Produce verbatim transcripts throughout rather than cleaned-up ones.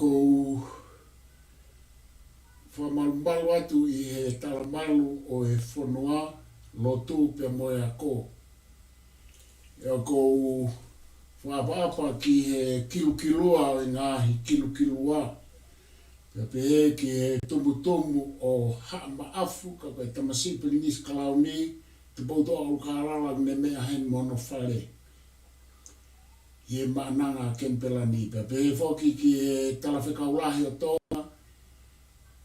ʻOku ou fakamalumalu atu ʻi he talamalu ʻo e fonua, lotu pea mo e ako. ʻOku ou fakaʻapaʻapa ki he kilukilua ʻo e ngaahi kilukilua, pea pehē ki he tumutumu ʻo Haʻamaʻafu, ka ko e tamasiʻi Pilinisi Kalauni, Tupoutoʻa ʻUlukālala, ne meʻa heni mo hono fale ʻi he Maʻananga Kenipela ni. Pea pehē foki ki he Talafekau Lahi ʻo Tonga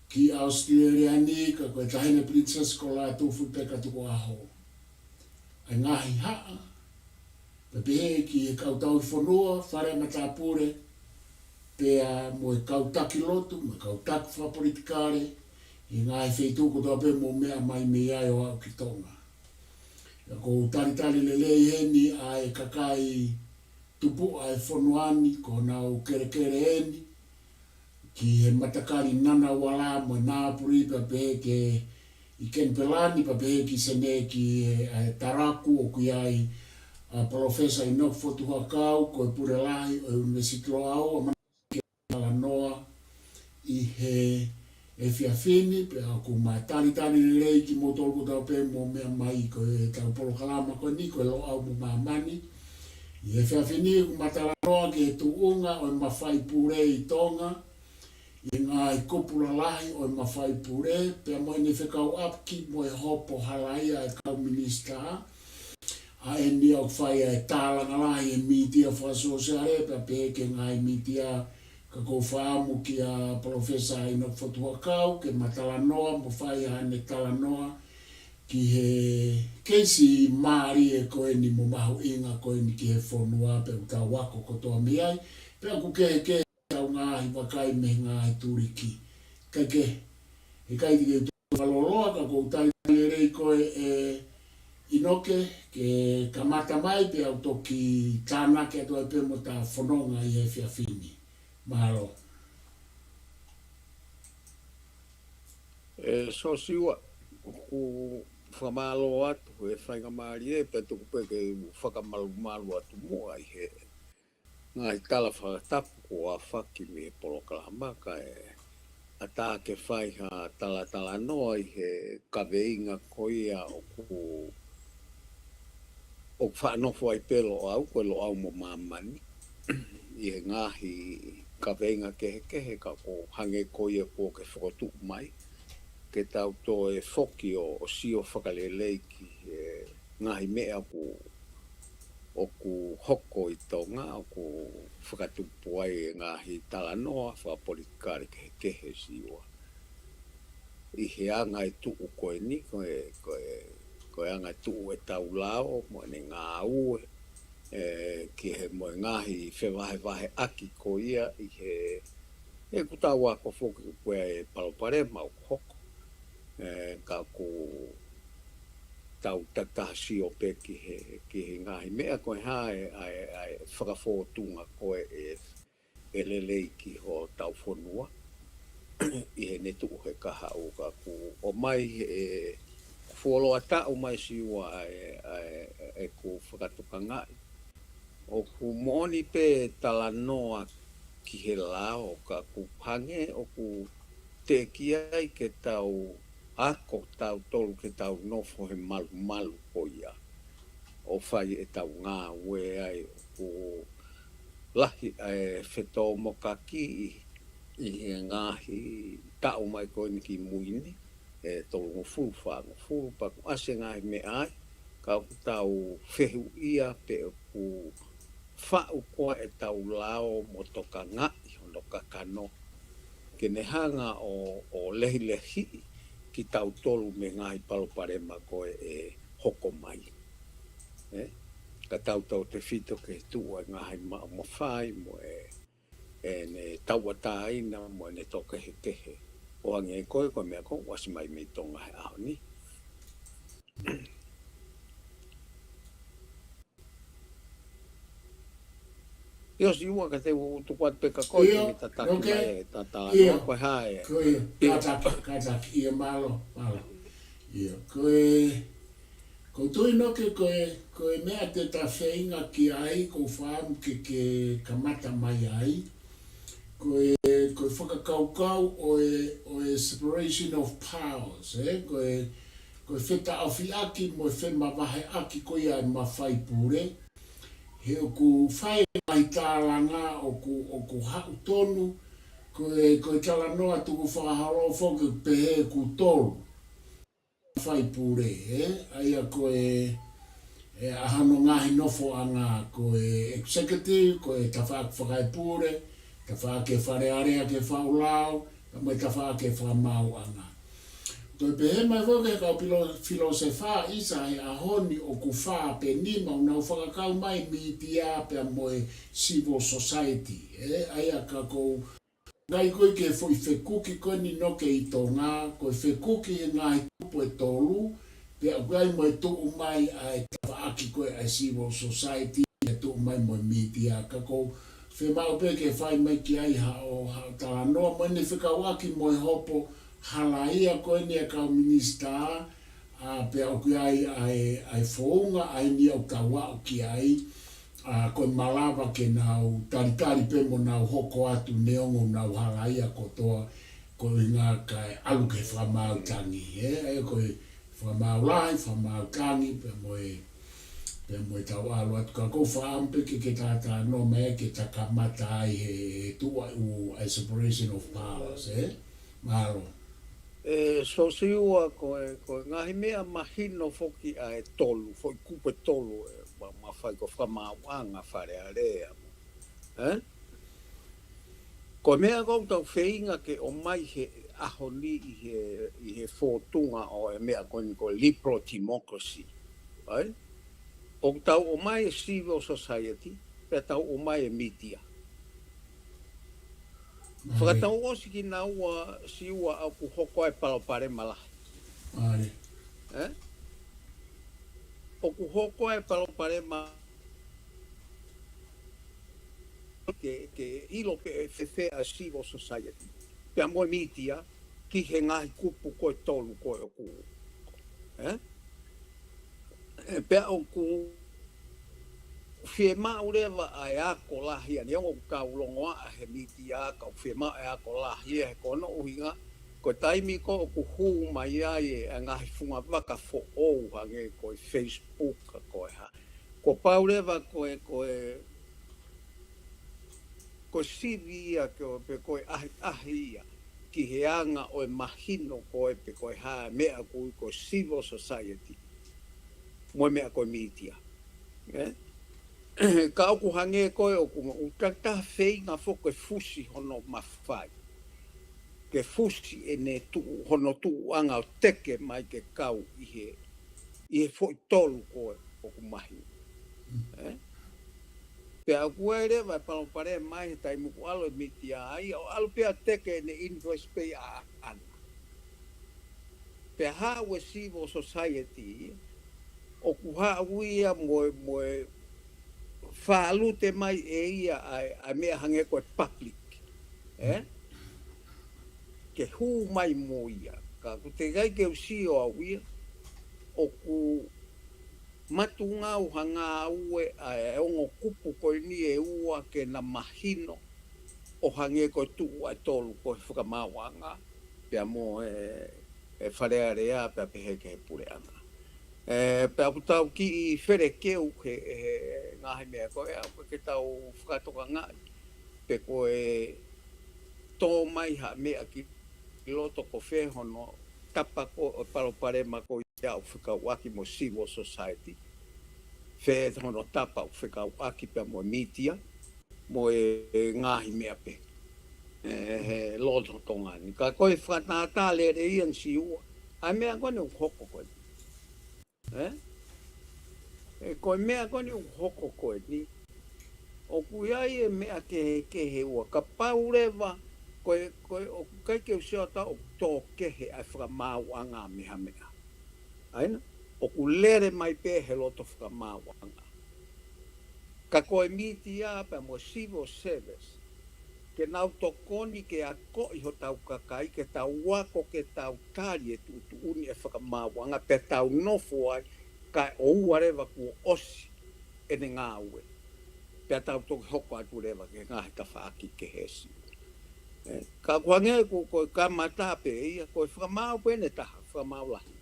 ki ʻAositelēlia ni, ka ko e Taʻahine Pilinisesi ko Lātūfuipeka Tukuʻaho. ʻA e ngaahi haʻa, pea pehē ki he kau tauhi fonua, fale ʻa matāpule, pea mo e kau taki lotu, mo e kau taki fakapolitikale, ʻi he ngaahi feituʻu kotoa pē ʻoku mou meʻa mai mei ai ʻo aʻu ki Tonga. ʻOku ou talitali lelei heni ʻa e kakai tupuʻa ʻo e fonua ni, ko honau kelekele eni, ki he matakali Ngunnawal mo Ngambri, pea pehē ki he ʻi Kenipela ni, pea pehē ki Senē ki he, ʻa e taraku ʻoku ʻi ai ʻa Palōfesa ʻInoke Fotu Huʻakau, ko e Pule Lahi ʻo e ʻUnivēsiti Loʻau, ʻa ʻene talanoa ʻi he efiafi ni, pea ʻoku ma talitali lelei kimoutolu kotoa pē ʻoku mou meʻa mai ko ʻetau polokalama ko eni, ko e Loʻau mo Māmani. ʻI he efiafi ni ʻoku ma talanoa ki he tuʻunga ʻo e mafai pule ʻi Tonga, ʻi he ngaahi kupu lalahi ʻo e mafai pule, pea mo ʻene fekauʻaki mo e hopo halaia ʻa e kau minisitā, ʻa eni ʻoku fai ʻa e tālanga lahi ʻi he mītia fakasōsiale, pea pehē ki he ngaahi mītia. Ka ʻoku ou fakaʻamu kia Palōfesa ʻInoke Fotu Huʻakau ke ma talanoa, mo fai haʻane talanoa ki he keisi mālie ko eni mo mahuʻinga ko eni ki he fonua, pea ʻoku tau ako kotoa mei ai, pea ʻoku kehekehe ʻetau ngaahi vakai mei he ngaahi tuliki. Kae kehe, heʻikai te u toe fakalōloa, ka ʻoku ou talitali lelei koe ʻe ʻInoke ke kamata mai, pea u toki tānaki atu ai pē mo ʻeta fononga ʻi he efiafi ni. Mālō. ʻE Siosiua, ʻoku ou fakamālō atu he faingamālie, pea tuku pē ke u fakamalumalu atu muʻa ʻi he ngaahi tala fakatapu kuo ʻafaki mei he polokalama, kae ʻatā ke fai ha talatalanoa ʻi he kaveinga ko ia ʻoku, ʻoku faʻa nofo ai pē Loʻau, ko e Loʻau mo Māmani, ʻi he ngaahi kaveinga kehekehe, ka ʻoku hangē ko ia kuo ke fokotuʻu mai, ke tau toe foki ʻo, ʻo sio fakalelei ki he ngaahi meʻa ʻoku, ʻoku hoko ʻi Tonga, ʻoku fakatupu ai e ngaahi talanoa fakapolitikale kehekehe, Siosiua. ʻI he anga e tuʻu ko eni, ko e, ko e, ko e anga e tuʻu ʻetau lao, mo ʻene ngāue, ē, ki he mo e ngaahi fevahevaheʻaki ko ia ʻi he, ʻoku tau ako foki ko e palopalema ʻoku hoko. Ē, ka ʻoku tau takitaha sio pē ki he, ki he ngaahi meʻa ko e hā e, ʻa e, ʻa e fakafōtunga ko ē ʻe, ʻe lelei ki hotau fonua, ʻi heʻene tuʻu he kahaʻu, ka ʻoku ʻomai he, ʻe fuoloa taʻu mai Siosiua ʻa e, ʻa e, ʻeku fakatokangaʻi. ʻOku moʻoni pē talanoa ki he lao, ka ʻoku hangē ʻoku teʻeki ai ke tau ako tautolu ke tau nofo he malumalu ko ia ʻo fai ʻetau ngāue ai. ʻOku lahi ʻa e fetōmokaki ʻi, ʻi he ngaahi taʻu mai ko eni ki mui ni, ʻe tolungofulu, fāngofulu, pea ʻoku ʻasi e ngaahi meʻa ai, ka ʻoku tau fehuʻia pe ʻoku faʻu koā ʻetau lao mo tokangaʻi hono kakano, ke ne hanga ʻo, ʻo lehilehiʻi kitautolu mei he ngaahi palopalema ko ē ʻe hoko mai. Ē? Ka tautautefito ki he tuʻu ʻa e ngaahi maʻu mafai mo e, ʻene tauʻatāina mo ʻene tō kehekehe. ʻO hangē ko e, ko e meʻa ko ē ʻoku ʻasi mai mei Tonga he ʻaho ni. Siosiua, ka te u tuku atu pē kia koe, ʻio, ke ne tataki mai e tala, ʻio, ko e hā e. Ko ia, kātaki, kātaki, ʻio, mālō, mālō. ʻIo, ko e, ʻoku ou tui ʻInoke ko e, ko e meʻa te ta feinga ki ai, ʻoku ou fakaʻamu ke, ke kamata mai ai. Ko e ko e fakakaukau ʻo e, ʻo e separation of powers, ē? Ko e, ko e fetaʻofiʻaki mo e femavaheʻaki ko ia ʻa e mafai pule. He ʻoku fai mai tālanga ʻoku, ʻoku haʻu tonu, ko e, ko e talanoa tukufakaholo foki pehē ʻoku tolu mafai pule, ē? ʻA ia ko e, ē, ʻa hono ngaahi nofoʻanga ko e executive, ko e tafaʻaki fakaepule, tafaʻaki e Fale Alea ke faʻu lao, pea mo e tafaʻaki e fakamaauʻanga. Toe pehē mai foki ʻe he kau pilo-, filōsefa ʻisa he ʻaho ni ʻoku fā pe nima ʻoku nau fakakau mai mītia pea mo e civil society, ē? ʻA ia ka ʻoku ou ʻai ko ē ki he foʻi fekuki ko eni ʻoku ʻi Tonga, ko e fekuki he ngaahi kupu ʻe tolu, pea ʻoku ʻi ai mo e tuʻu mai ʻa e tafaʻaki ko ē ʻa e civil society, ʻe tuʻu mai mo e mītia. Ka ʻoku ou fiemaʻu pē ke fai mai ki ai haʻo, haʻo talanoa, mo ʻene fekauʻaki mo e hopo halaia ko eni ʻa e kau minisitā, ā, pea ʻoku ʻi ai ʻa e, ʻa e founga ʻa eni ʻoku tau aʻu ki ai, ā, ko e malava ke nau talitali pē mo nau hoko atu neongo ʻenau halaia kotoa, ko e ʻuhinga kae ʻalu ki he fakamaau tangi, ē? ʻA ia ko e fakamaau lahi, fakamaau tangi, pea mo e, pea mo e tau ʻalu atu. Ka ʻoku ou fakaʻamu pē ke, ke ta talanoa mai ke ta kamata ai he, he tuʻu ʻa e ʻū, ʻa e separation of powers, ē? Mālō. ʻE, Siosiua, ko e, ko e ngaahi meʻa mahino foki ʻa e tolu, foʻi kupu ʻe tolu, ē, ma-, mafai ko e fakamaauʻanga, Fale Alea. Ē? Ko e meʻa ʻoku tau feinga ke ʻomai he ʻaho ni ʻi he, ʻi he fōtunga ʻo e meʻa ko eni ko e liberal democracy. Ē? ʻOku tau ʻomai e civil society, pea tau ʻomai e mītia. Fakatau ʻosi kinaua, Siua, ʻoku hoko ai e palopalema lahi. ʻAle. Ē? ʻOku hoko ai e palopalema ke, ke ʻilo pe ʻe fēfē ʻa e civil society pea mo e mītia ki he ngaahi kupu ko e tolu ko ē ʻoku, ē? ʻE, pea ʻoku fiemaʻu leva ʻa e ako lahi, ʻa ia neongo ʻoku kau longoaʻa he mītia, ka ʻoku fiemaʻu e ako lahi ia he ko hono ʻuhinga, ko e taimi ko ē ʻoku hū mai ai e, ʻa e ngaahi funga vaka foʻou hangē ko e Facebook, ko e hā. Kuo pau leva ko e, ko e, ko e sivi ia, ko e, pe ko e ʻahiʻahi ia, ki he anga ʻo e mahino ko ē pe ko e hā e meʻa ʻoku ui ko e civil society mo e meʻa ko e mītia. Ē? Ka ʻoku hangē ko ē ʻoku, ʻoku takitaha feinga foki ke fusi hono mafai. Ke fusi ʻene tuʻu, hono tuʻuʻanga ʻo teke mai ke kau ʻi he, ʻi he foʻi tolu ko ē ʻoku mahino. Ē? Pea ʻoku ʻi ai leva e palopalema he taimi ʻoku ʻalu e mītia ai, ʻo ʻalu pea teke ʻene interest pē ʻaʻana. Pea haʻu e civil society, ʻoku haʻu ia mo e, mo e fālute mai ʻe ia ʻa e, ʻa e meʻa hangē ko e public. Ē? Ke hū mai mo ia. Ka ʻoku teʻeki ai ke u sio au ia, ʻoku matungāue ha ngāue ʻa e ongo kupu ko eni ʻe ua ke na mahino ʻo hangē ko e tuʻu ʻa e tolu ko e fakamaauʻanga, pea mo e, e Fale Alea, pea pehē ki he puleʻanga. Ē, pea ʻoku tau kiʻi felekeu he, he ngaahi meʻa ko ē, ʻa ia ke tau fakatokangaʻi pe ko e tō mai ha meʻa ki loto ko fē hono tapa ko ē ʻo e palopalema ko ia ʻoku fekauʻaki mo e civil society. Fē hono tapa ʻoku fekauʻaki pea mo e mītia, mo e ngaahi meʻa pē. Ē, he loto Tonga ni. Ka ko e fakatātā lelei ia Siua, ʻa e meʻa ko eni ʻoku hoko ko eni. Ē? Ē, ko e meʻa ko eni ʻoku hoko ko eni, ʻoku ʻi ai e meʻa kehekehe ua. Kapau leva, ko e, ko e, ʻoku ʻikai ke u sio atu ʻoku tō kehe ʻa e fakamaauʻanga mei ha meʻa. ʻA ia, ʻoku lele mai pē he loto fakamaauʻanga. Ka ko e mītia pea mo e civil service, ke nau tokoni ke akoʻi hotau kakai, ke tau ako, ke tau tali e tuʻutuʻuni e fakamaauʻanga, pea tau nofo ai, kae ʻoua leva kuo ʻosi ʻene ngāue. Pea tau toki hoko atu leva ki he ngaahi tafaʻaki kehe Siua. Ka ʻoku hangē ko, ko e kamata pē ia, ko e fakamaau pē ʻe taha, fakamaau lahi.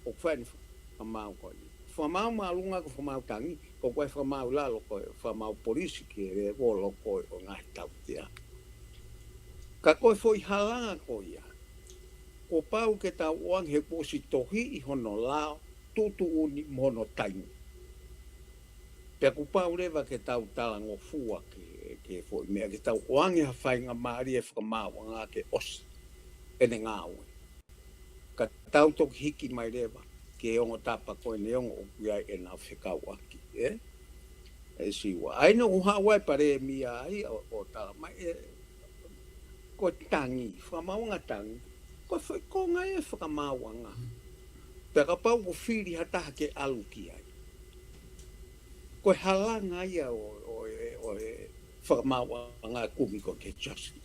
ʻOku fai ʻene fakamaau ko ia. Fakamaau māʻolunga ko e fakamaau tangi, ko e fakamaau lalo ko e fakamaau polisi ki he lēvolo ko ē ʻo e ngaahi tautea. Ka ko e foʻi halanga ko ia, kuo pau ke tau ʻoange he kuo ʻosi tohiʻi hono lao, tuʻutuʻuni mo hono taimi. Pea kuo pau leva ke tau talangofua ki he, ki he foʻi meʻa, ke tau ʻoange ha faingamālie fakamaauʻanga ke ʻosi ʻene ngāue. Ka tau toki hiki mai leva ki he ongo tapa ko eni, ongo ʻoku ʻi ai ʻenau fekauʻaki, ē? ʻE Siua. ʻA ia naʻe haʻu ai e Palēmia ia ʻo, ʻo tala mai, ē, ko e tangi, fakamaauʻanga tangi, ko e foʻi konga ia e fakamaauʻanga. Pea kapau ʻoku fili ha taha ke ʻalu ki ai, ko e halanga ia ʻo, ʻo, ʻo, ʻo e fakamaauʻanga kumi ko e justice.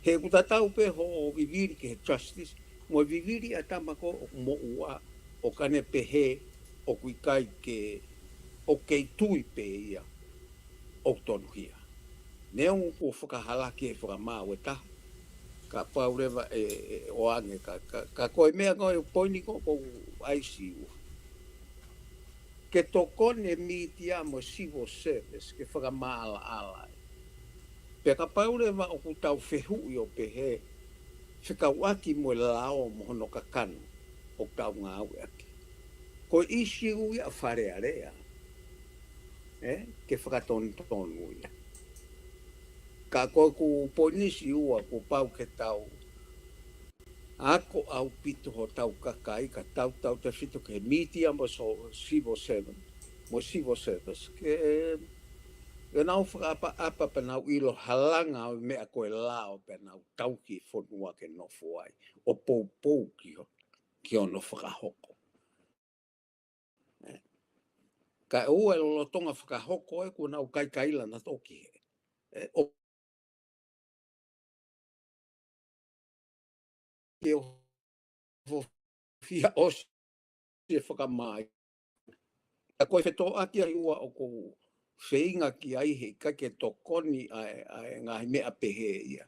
He ʻoku tatau pē hoʻo vivili ki he justice mo e vivili ʻa e tama ko ē ʻoku moʻua, ʻo ka ne pehē ʻoku ʻikai ke, ʻoku kei tui pē ia ʻoku tonuhia. Neongo kuo fakahalaki e fakamaau ʻe taha, ka pau leva ʻe, ʻe ʻoange, ka, ka, ka ko e meʻa ko ē ʻoku poini ko ē ʻoku ʻai Siua, ke tokoni e mītia mo e civil service ke fakamaʻalaʻala ai. Pea kapau leva ʻoku tau fehuʻi ʻo pehē, fekauʻaki mo e lao mo hono kakano ʻoku tau ngāueʻaki, ko e ʻīsiu ia ʻa Fale Alea, ē, ke fakatonutonu ia. Ka ko ʻeku poini Siua, kuo pau ke tau ako ʻaupito hotau kakai, ka tau tautefito ki he mītia mo e so-, civil servant, mo e civil service, ke, ke nau fakaʻapaʻapa pea nau ʻilo e halanga ʻo e meʻa ko e lao pea nau tauhi e fonua ke nofo ai, ʻo poupou ki ho-, ki hono fakahoko. Ē. Ka ʻoua ʻe lolotonga fakahoko ē kuo nau kaikaila nautolu ki hē. Ē, ʻo ke ofia ʻosi e fakamaau. Ka ko e fetōʻaki ʻa Siua ʻoku ou feinga ki ai, he ʻikai ke tokoni ʻa e, ʻa e ngaahi meʻa pehē ia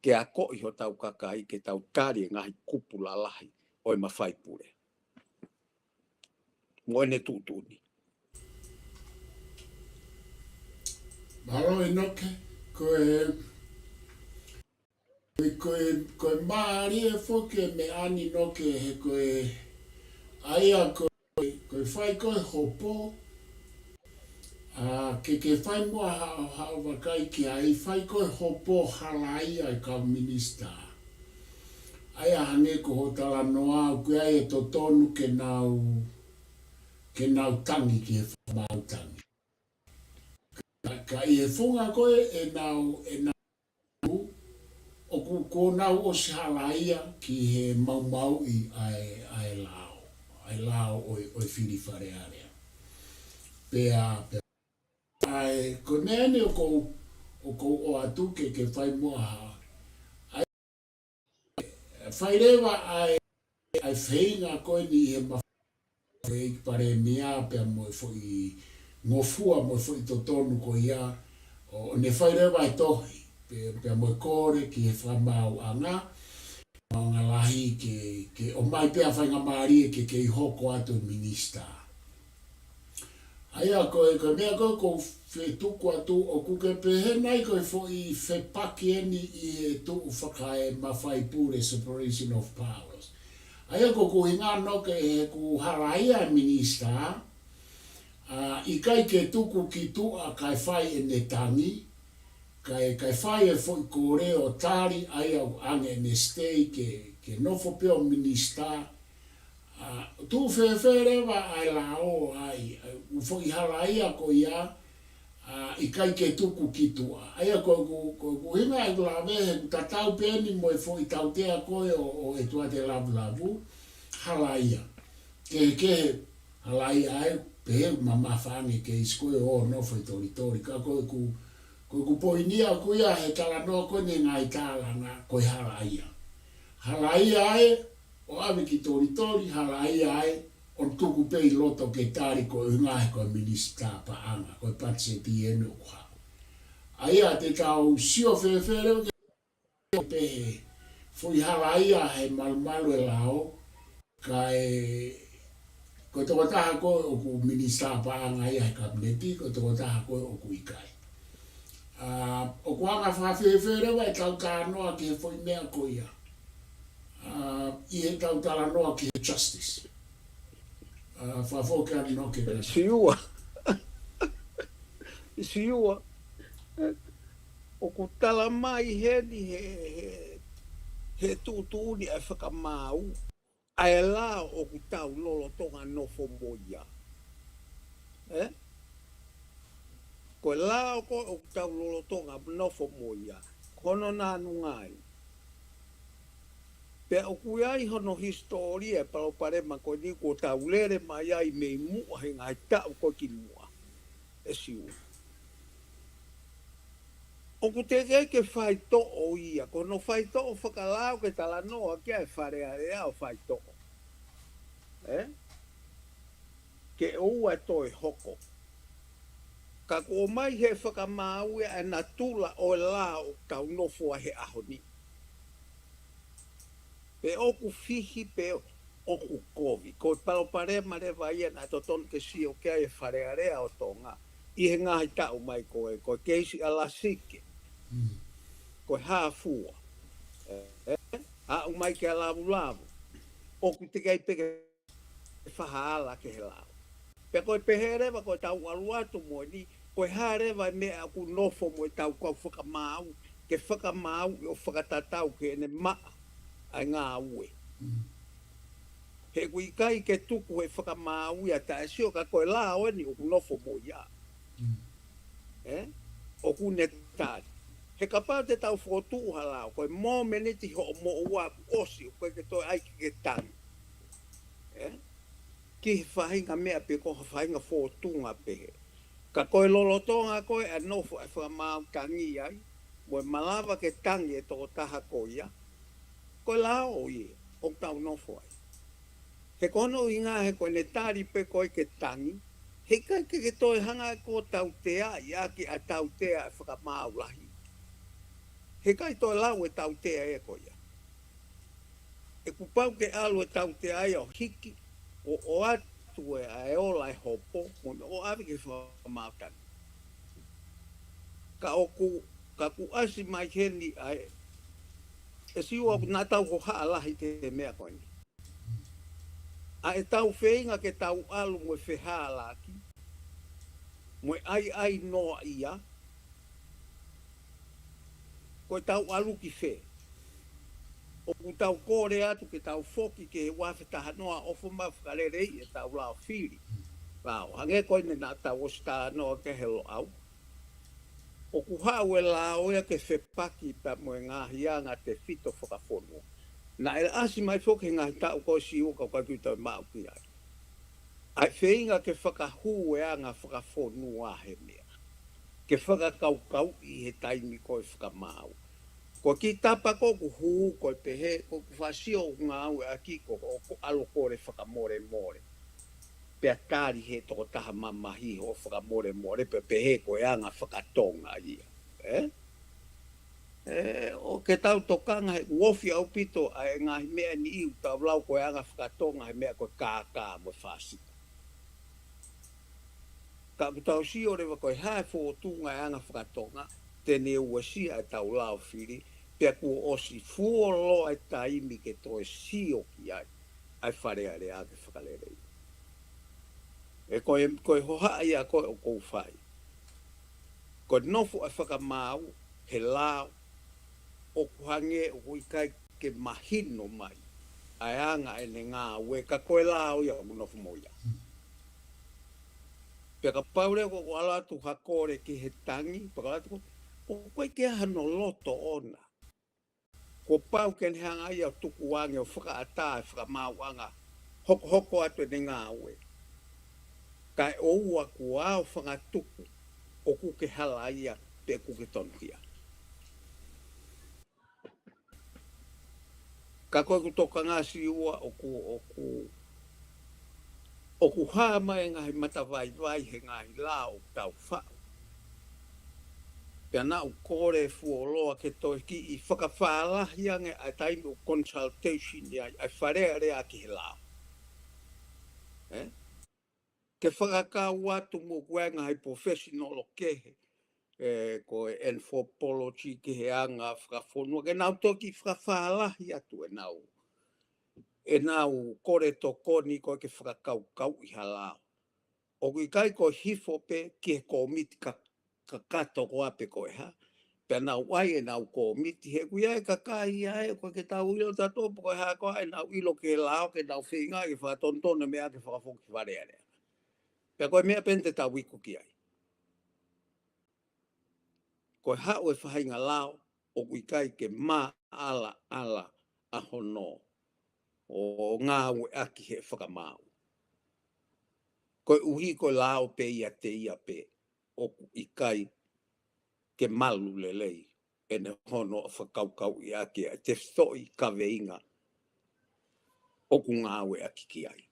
ke akoʻi hotau kakai ke tau tali e ngaahi kupu lalahi ʻo e mafai pule mo ʻene tuʻutuʻuni. Mālō ʻEnoke, ko e, ko e, ko e mālie foki e meʻa ni ʻEnoke, he ko e, ʻa ia ko e, ko e fai ko ē hopo, ʻa, ke, ke fai muʻa haʻo, haʻo vakai ki ai, fai ko ē hopo halaia e kau minisitā. ʻA ia hangē ko hoʻo talanoa, ʻoku ʻi ai e totonu ke nau, ke nau tangi ki he fakamaau tangi. Ka, ka ʻi he funga ko ē ʻenau, ʻenau, ʻoku, kuo nau ʻosi halaia ki he maumauʻi ʻa e, ʻa e lao, ʻa e lao ʻo e, ʻo e fili Fale Alea. Pea, pea ʻa e, ko e meʻa ni ʻoku ou, ʻoku ou ʻoatu ke, ke fai muʻa ha, ʻa e, fai leva ʻa e, ʻa e feinga ko eni he ma-, ʻEiki Palēmia pea mo e foʻi ngofua mo e foʻi totonu ko ia, ʻo, ʻo ne fai leva e tohi, pe-, pea mo e kole ki he fakamaauʻanga, maʻuʻanga lahi ke, ke ʻomai pē ha faingamālie ke, ke kei hoko atu e minisitā. ʻA ia ko e, ko e meʻa ko ē ʻoku ou fetuku atu, ʻoku ke pehē nai ko e foʻi fepaki eni ʻi he tuʻu fakaemafai pule, separation of powers. ʻA ia ko ʻeku ʻuhinga ʻEnoke, he ʻoku halaia e minisitā, ʻa, ʻikai ke tuku ki tuʻa kae fai ʻene tangi, kae, kae fai e foʻi kole ʻo tali ʻa ia ʻoku ʻoange ʻene stay ke, ke nofo pē ʻo minisitā. ʻA, tuʻu fēfē leva ʻa e lao ai, ʻa e foʻi halaia ko ia, ʻa, ʻikai ke tuku ki tuʻa. ʻA ia ko ʻeku, ko ʻeku ʻuhinga ʻeku lave, he ʻoku tatau pē eni mo e foʻi tautea ko ē ʻo, ʻo ʻEtuate Lavulavu, halaia. Kehekehe, halaia ai, pehē mamafa ange keisi ko ē ʻo nofo ʻi Tolitoli. Ka ko ʻeku, ko ʻeku poini ʻaʻaku ia he talanoa ko eni e ngaahi tālanga, ko e halaia. Halaia ai, ʻo ʻave ki Tolitoli, halaia ai, ʻo tuku pē ʻi loto ke tali ko e ʻuhinga he ko e minisitā paʻanga, ko e patiseti eni ʻoku haʻu. ʻA ia te tau sio fēfē leva ki pē he foʻi hala ia he malumalu e lao, kae ko e tokotaha ko ē ʻoku minisitā paʻanga ia he kapineti, ko e tokotaha ko ē ʻoku ʻikai. ʻA, ʻoku anga fēfē leva ʻetau talanoa ki he foʻi meʻa ko ia. ʻA, ʻi heʻetau talanoa ki he justice. ʻA, fakafoki ange ʻo ke ka- Siua. Siua. ʻOku tala mai heni he, he, he tuʻutuʻuni ʻa e fakamaau, ʻa e lao ʻoku tau lolotonga nofo mo ia. ʻE? Ko e lao ko ē ʻoku tau lolotonga nofo mo ia, ko hono nanunga ai. Pea ʻoku ʻi ai hono hisitōlia e palopalema ko eni kuo tau lele mai ai mei muʻa he ngaahi taʻu ko ē ki muʻa. ʻE Siua. ʻOku teʻeki ai ke faitoʻo ia, ko hono faitoʻo fakalao ke talanoa ki ai e Fale Alea ʻo faitoʻo. ʻE? Ke ʻoua ʻe toe hoko. Ka kuo ʻomai he fakamaau ia e natula ʻo e lao ʻoku tau nofo ai he ʻaho ni. Pe ʻoku fihi, pe ʻoku kovi. Ko e palopalema leva ia naʻe totonu ke sio ki ai e Fale Alea ʻo Tonga. ʻI he ngaahi taʻu mai ko ē, ko e keisi ʻa Lasike. Mm. Ko e hā fua. ʻE, ʻe, aʻu mai ki he lavulavu. ʻOku teʻeki ai pē ke fakahala ki he lao. Pea ko e pehē leva ko ʻetau ʻalu atu mo eni, ko e hā leva e meʻa ʻoku nofo mo ʻetau kau fakamaau, ke fakamaau ʻo fakatatau ki heʻene maʻa ʻa e ngāue. Mm. He ʻoku ʻikai ke tuku he fakamaau ia taʻe sio ka ko e lao eni ʻoku nofo mo ia. Mm. ʻE? ʻOku ne tali. He kapau te tau fokotuʻu ha lao, ko e momeniti hoʻo moʻua kuo ʻosi, ʻoku ʻikai ke toe ʻai ke ke tangi. ʻE? Ki he faʻahinga meʻa pe ko ha faʻahinga fōtunga pehē. Ka ko e lolotonga ko ē ʻa e nofo ʻa e fakamaau tangi ai, mo e malava ke tangi e tokotaha ko ia, ko e lao ia ʻoku tau nofo ai. He ko hono ʻuhinga he ko ʻene tali pē ko ē ke tangi, heʻikai ke ke toe hanga ʻe koe ʻo tauteaʻi ʻaki ʻa e tautea ʻa e fakamaau lahi. Heʻikai toe lau e tautea ʻe koe ia. ʻE kuo pau ke ʻalu e tautea ia ʻo hiki, ʻo ʻoatu e ʻa e ola e hopo, mo ne ʻoʻovi ke fakamaau tangi. Ka ʻoku, ka kuo ʻasi mai heni ʻa e, ʻe Siua, naʻa tau hohaʻa lahi ki he meʻa ko eni. ʻA ʻetau feinga ke tau ʻalu mo e fehālaaki, mo e ʻaiʻai noaʻia, ko ʻetau ʻalu ki fē? ʻOku tau kole atu ke tau foki ki he ua afe taha noa ʻo ʻofa mai fakaleleiʻi ʻetau lao fili. Lao, hangē ko eni naʻa tau ʻosi talanoa ki ai he Loʻau. ʻOku haʻu e lao ia ke fepaki pea mo e ngaahi anga tefito fakafonua. Naʻe ʻasi mai foki he ngaahi taʻu ko ē Siua ka ʻoku ʻikai ke toe maʻu ki ai. ʻA e feinga ke fakahū e anga fakafonua he meʻa. Ke fakakaukauʻi he taimi ko ē fakamaau. Ko e kiʻi tapa ko ē ʻoku hū ko e pehē, ko ʻeku fāsio ʻoku ngāueʻaki ko ē ʻoku ʻalu ʻo kole fakamolemole. Pea tali he tokotaha mamahi hoʻo fakamolemole, pea pehē ko e anga fakatonga ia. ʻE? ʻE, ʻoku ke tau tokanga he ʻoku ofi ʻaupito ʻa e ngaahi meʻa ni ʻi heʻetau lau ko e anga fakatonga he meʻa ko e kākā mo e fāsita. Ka ʻoku tau sio leva ko e hā e fōtunga e anga fakatonga, te ne uesia ʻetau lao fili, pea kuo ʻosi fuoloa e taimi ke toe sio ki ai, ʻa e Fale Alea ke fakaleleiʻi. ʻE ko e, ko e hohaʻa ia ko ē ʻoku ou fai. Ko e nofo ʻa e fakamaau, he lao, ʻoku hangē ʻoku ʻikai ke mahino mai ʻa e anga ʻene ngāue, ka ko e lao ia ʻoku nofo mo ia. Pea kapau leva ko ʻeku ʻalu atu ha kole ki he tangi, pea ka ʻalu atu ko, ʻoku ʻikai ke ʻi ai hano loto ʻoʻona. Kuo pau ke ne hanga ia ʻo tukuange ʻo fakaʻatā e fakamaauʻanga, hokohoko atu ʻene ngāue. Kae ʻoua kuo ʻaofangatuku, ʻoku ke hala ia, pe ʻoku ke tonuhia. Ka ko ʻeku tokanga Siua ʻoku, ʻoku, ʻoku hā mai e ngaahi matavaivai he ngaahi lao ʻoku tau faʻu. Pea naʻa ku kole fuoloa ke toe kiʻi fakafālahi ange ʻa e taimi ʻoku consultation ai ʻa e Fale Alea ki he lao. Ē? Ke fakakau atu mo e ngaahi professional kehe, ē, ko e anthropology ki he anga fakafonua, ke nau toki fakafālahi atu ʻenau, ʻenau kole tokoni ko ē ke fakakaukauʻi ha lao. ʻOku ʻikai ko e hifo pē ki he kōmiti ka, kakato ko ē pe ko e hā. Pea nau ʻai ʻenau kōmiti, he ʻoku ʻi ai e kakai ia ē, ʻoku ʻikai ke tau ʻilo tautolu pe ko e hā koā ʻenau ʻilo ki he lao, ke nau feinga ke fakatonutonu e meʻa ke fakafoki ki Fale Alea. Pea ko e meʻa pē eni te tau iku ki ai. Ko e haʻu e faʻahinga lao, ʻoku ʻikai ke maʻalaʻala ʻa hono ʻo ngāueʻaki he fakamaau. Koeʻuhi ko e lao pē ia te ia pē, ʻoku ʻikai ke malu lelei ʻene hono fakakaukauʻi ʻaki ʻa e tefitoʻi kaveinga ʻoku ngāueʻaki ki ai.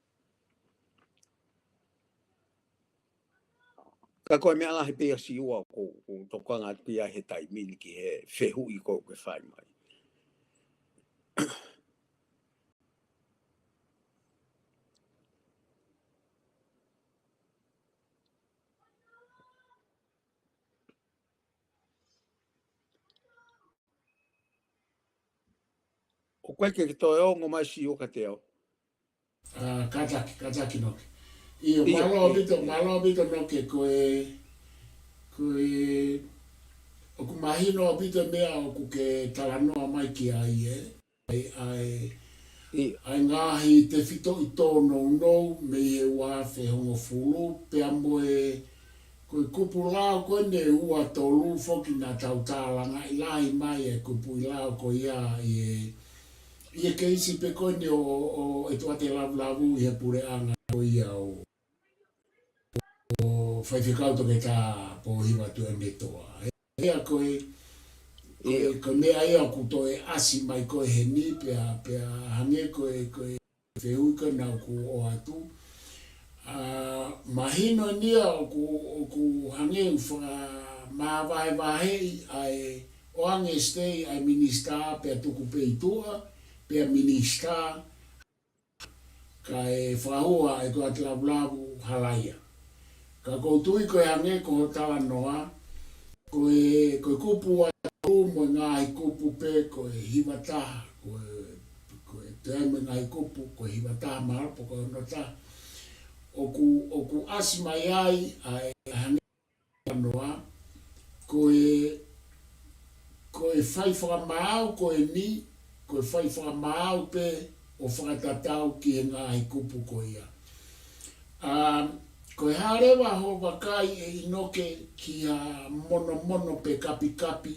Ka ko e meʻa lahi pē ia Siua ʻoku, ʻoku ou tokanga atu ki ai he taimi ni ki he fehuʻi ko ē ʻoku ke fai mai. ʻOku ʻikai ke toe ongo mai Siua kiate au. ʻA, kātaki, kātaki Noke. ʻIo, ʻio, mālō ʻio, ʻaupito, ʻio. Mālō ʻaupito Noke, ko e, ko e, ʻoku mahino ʻaupito e meʻa ʻoku ke talanoa mai ki ai, ē. ʻA e, ʻa e, ʻio. ʻA e ngaahi tefitoʻi tōnounou mei he ua afe hongofulu, pea mo e, ko e kupu lao ko eni ʻe ua tolu foki naʻa tau tālangaʻi lahi mai e kupuʻi lao ko ia ʻi he, ʻi he keisi pē ko eni ʻo, ʻo, ʻo ʻEtuate Lavulavu ʻi he puleʻanga ko ia ʻo, ʻo Faifekau Toketā Pōhiva Tuʻiʻonetoa. Ia ko e, ko e, ʻIo. Ko e meʻa ia ʻoku toe ʻasi mai ko ē heni pea, pea hangē ko e, ko e fehuʻi ko ē naʻa ku ʻoatu. ʻA, mahino eni ia ʻoku, ʻoku hangē ʻoku fakamāvahevaheʻi ʻa e ʻoange sitei ʻa e minisitā pea tuku pē ʻi tuʻa, pea minisitā, kae fakahua ʻe ʻEtuate Lavulavu hala ia. Ka ʻoku ou tui ko e hangē ko hoʻo talanoa, ko e, ko e kupu ua tolu mo e ngaahi kupu pē, ko e hiva taha, ko e, ko e toe mo e ngaahi kupu, ko e hiva taha mahalo pe ko e ono taha. ʻOku, ʻoku ʻasi mai ai, ʻa e hangē noa, ko e, ko e fai fakamaau ko eni, ko e fai fakamaau pē ʻo fakatatau ki he ngaahi kupu ko ia. ʻA, ko e hā leva hoʻo vakai ʻe ʻInoke ki ha monomono pe kapikapi,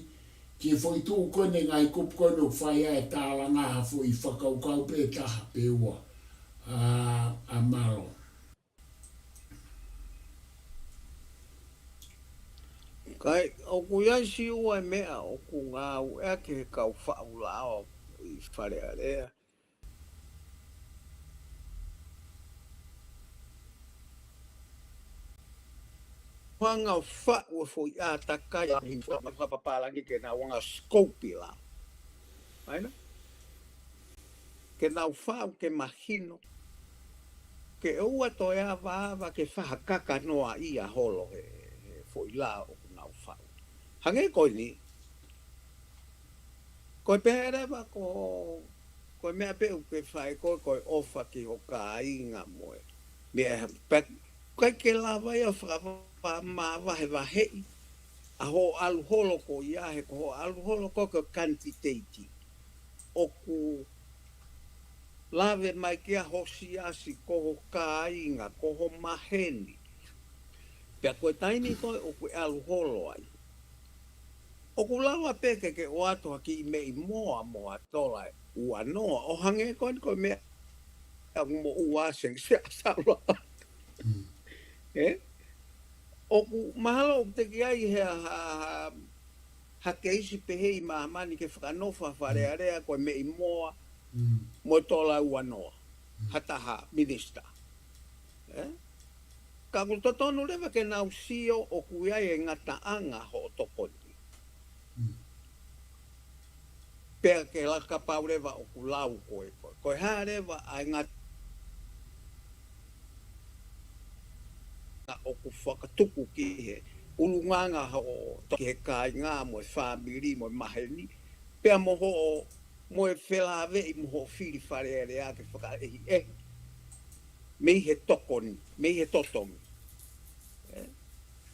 ki he foʻi tuʻu ko eni ngaahi kupu ko eni ʻoku fai ai e tālanga ha foʻi fakakaukau pē taha pe ua. ʻA, ʻa mālō. Kae, ʻoku ʻi ai Siua e meʻa ʻoku ngāueʻaki he kau faʻu lao ʻi Fale Alea. Hanga ʻo faʻu e foʻi ʻātakai ʻa e hinga fakapapālangi ke nau anga scope lao. ʻAina? Ke nau faʻu ke mahino, ke ʻoua toe avaava ke fakakakanoaʻia holo he, he foʻi lao ʻoku nau faʻu. Hangē ko eni, ko e pehē leva ko, ko e meʻa pē ʻoku ke fai ko, ko e ʻofa ki ho kāinga mo e meʻa pe, ʻikai ke lava ia fakava-, māvahevaheʻi ʻa hoʻo ʻalu holo ko ia, he ko hoʻo ʻalu holo ko, ko e kanititeiti ʻoku lave mai ki ai ho siasi, ko ho kāinga, ko ho maheni. Pea ko e taimi ko ē ʻoku ke ʻalu holo ai, ʻoku lava pē ke ke ʻoatu ha kiʻi meʻi moa mo ha tola ʻe ua noa, ʻo hangē ko eni ko e meʻa ʻoku moʻua se, se ʻa Saula. Mm. Ē? ʻOku mahalo ʻoku teʻeki ai ha, ha, ha, ha keisi pehē ʻi māmani ke fakanofo ha Fale Alea ko e meʻi moa Mm. mo e tola ʻe ua noa. Mm. Ha taha minisitā. Ē? Ka ʻoku totonu leva ke nau sio ʻoku ʻi ai e ngataʻanga hoʻo tokoni. Pea ke laka pau leva ʻoku lau ko e, ko e, ko e hā leva ʻa e ngata ʻoku fakatuku ki he ʻulungaanga hoʻo toki he kāinga mo e fāmili mo e maheni, pea mo hoʻo, mo e felāveʻi mo hoʻo fili Fale Alea ke fakaʻehiʻehi mei he tokoni, mei he totongi. ʻE,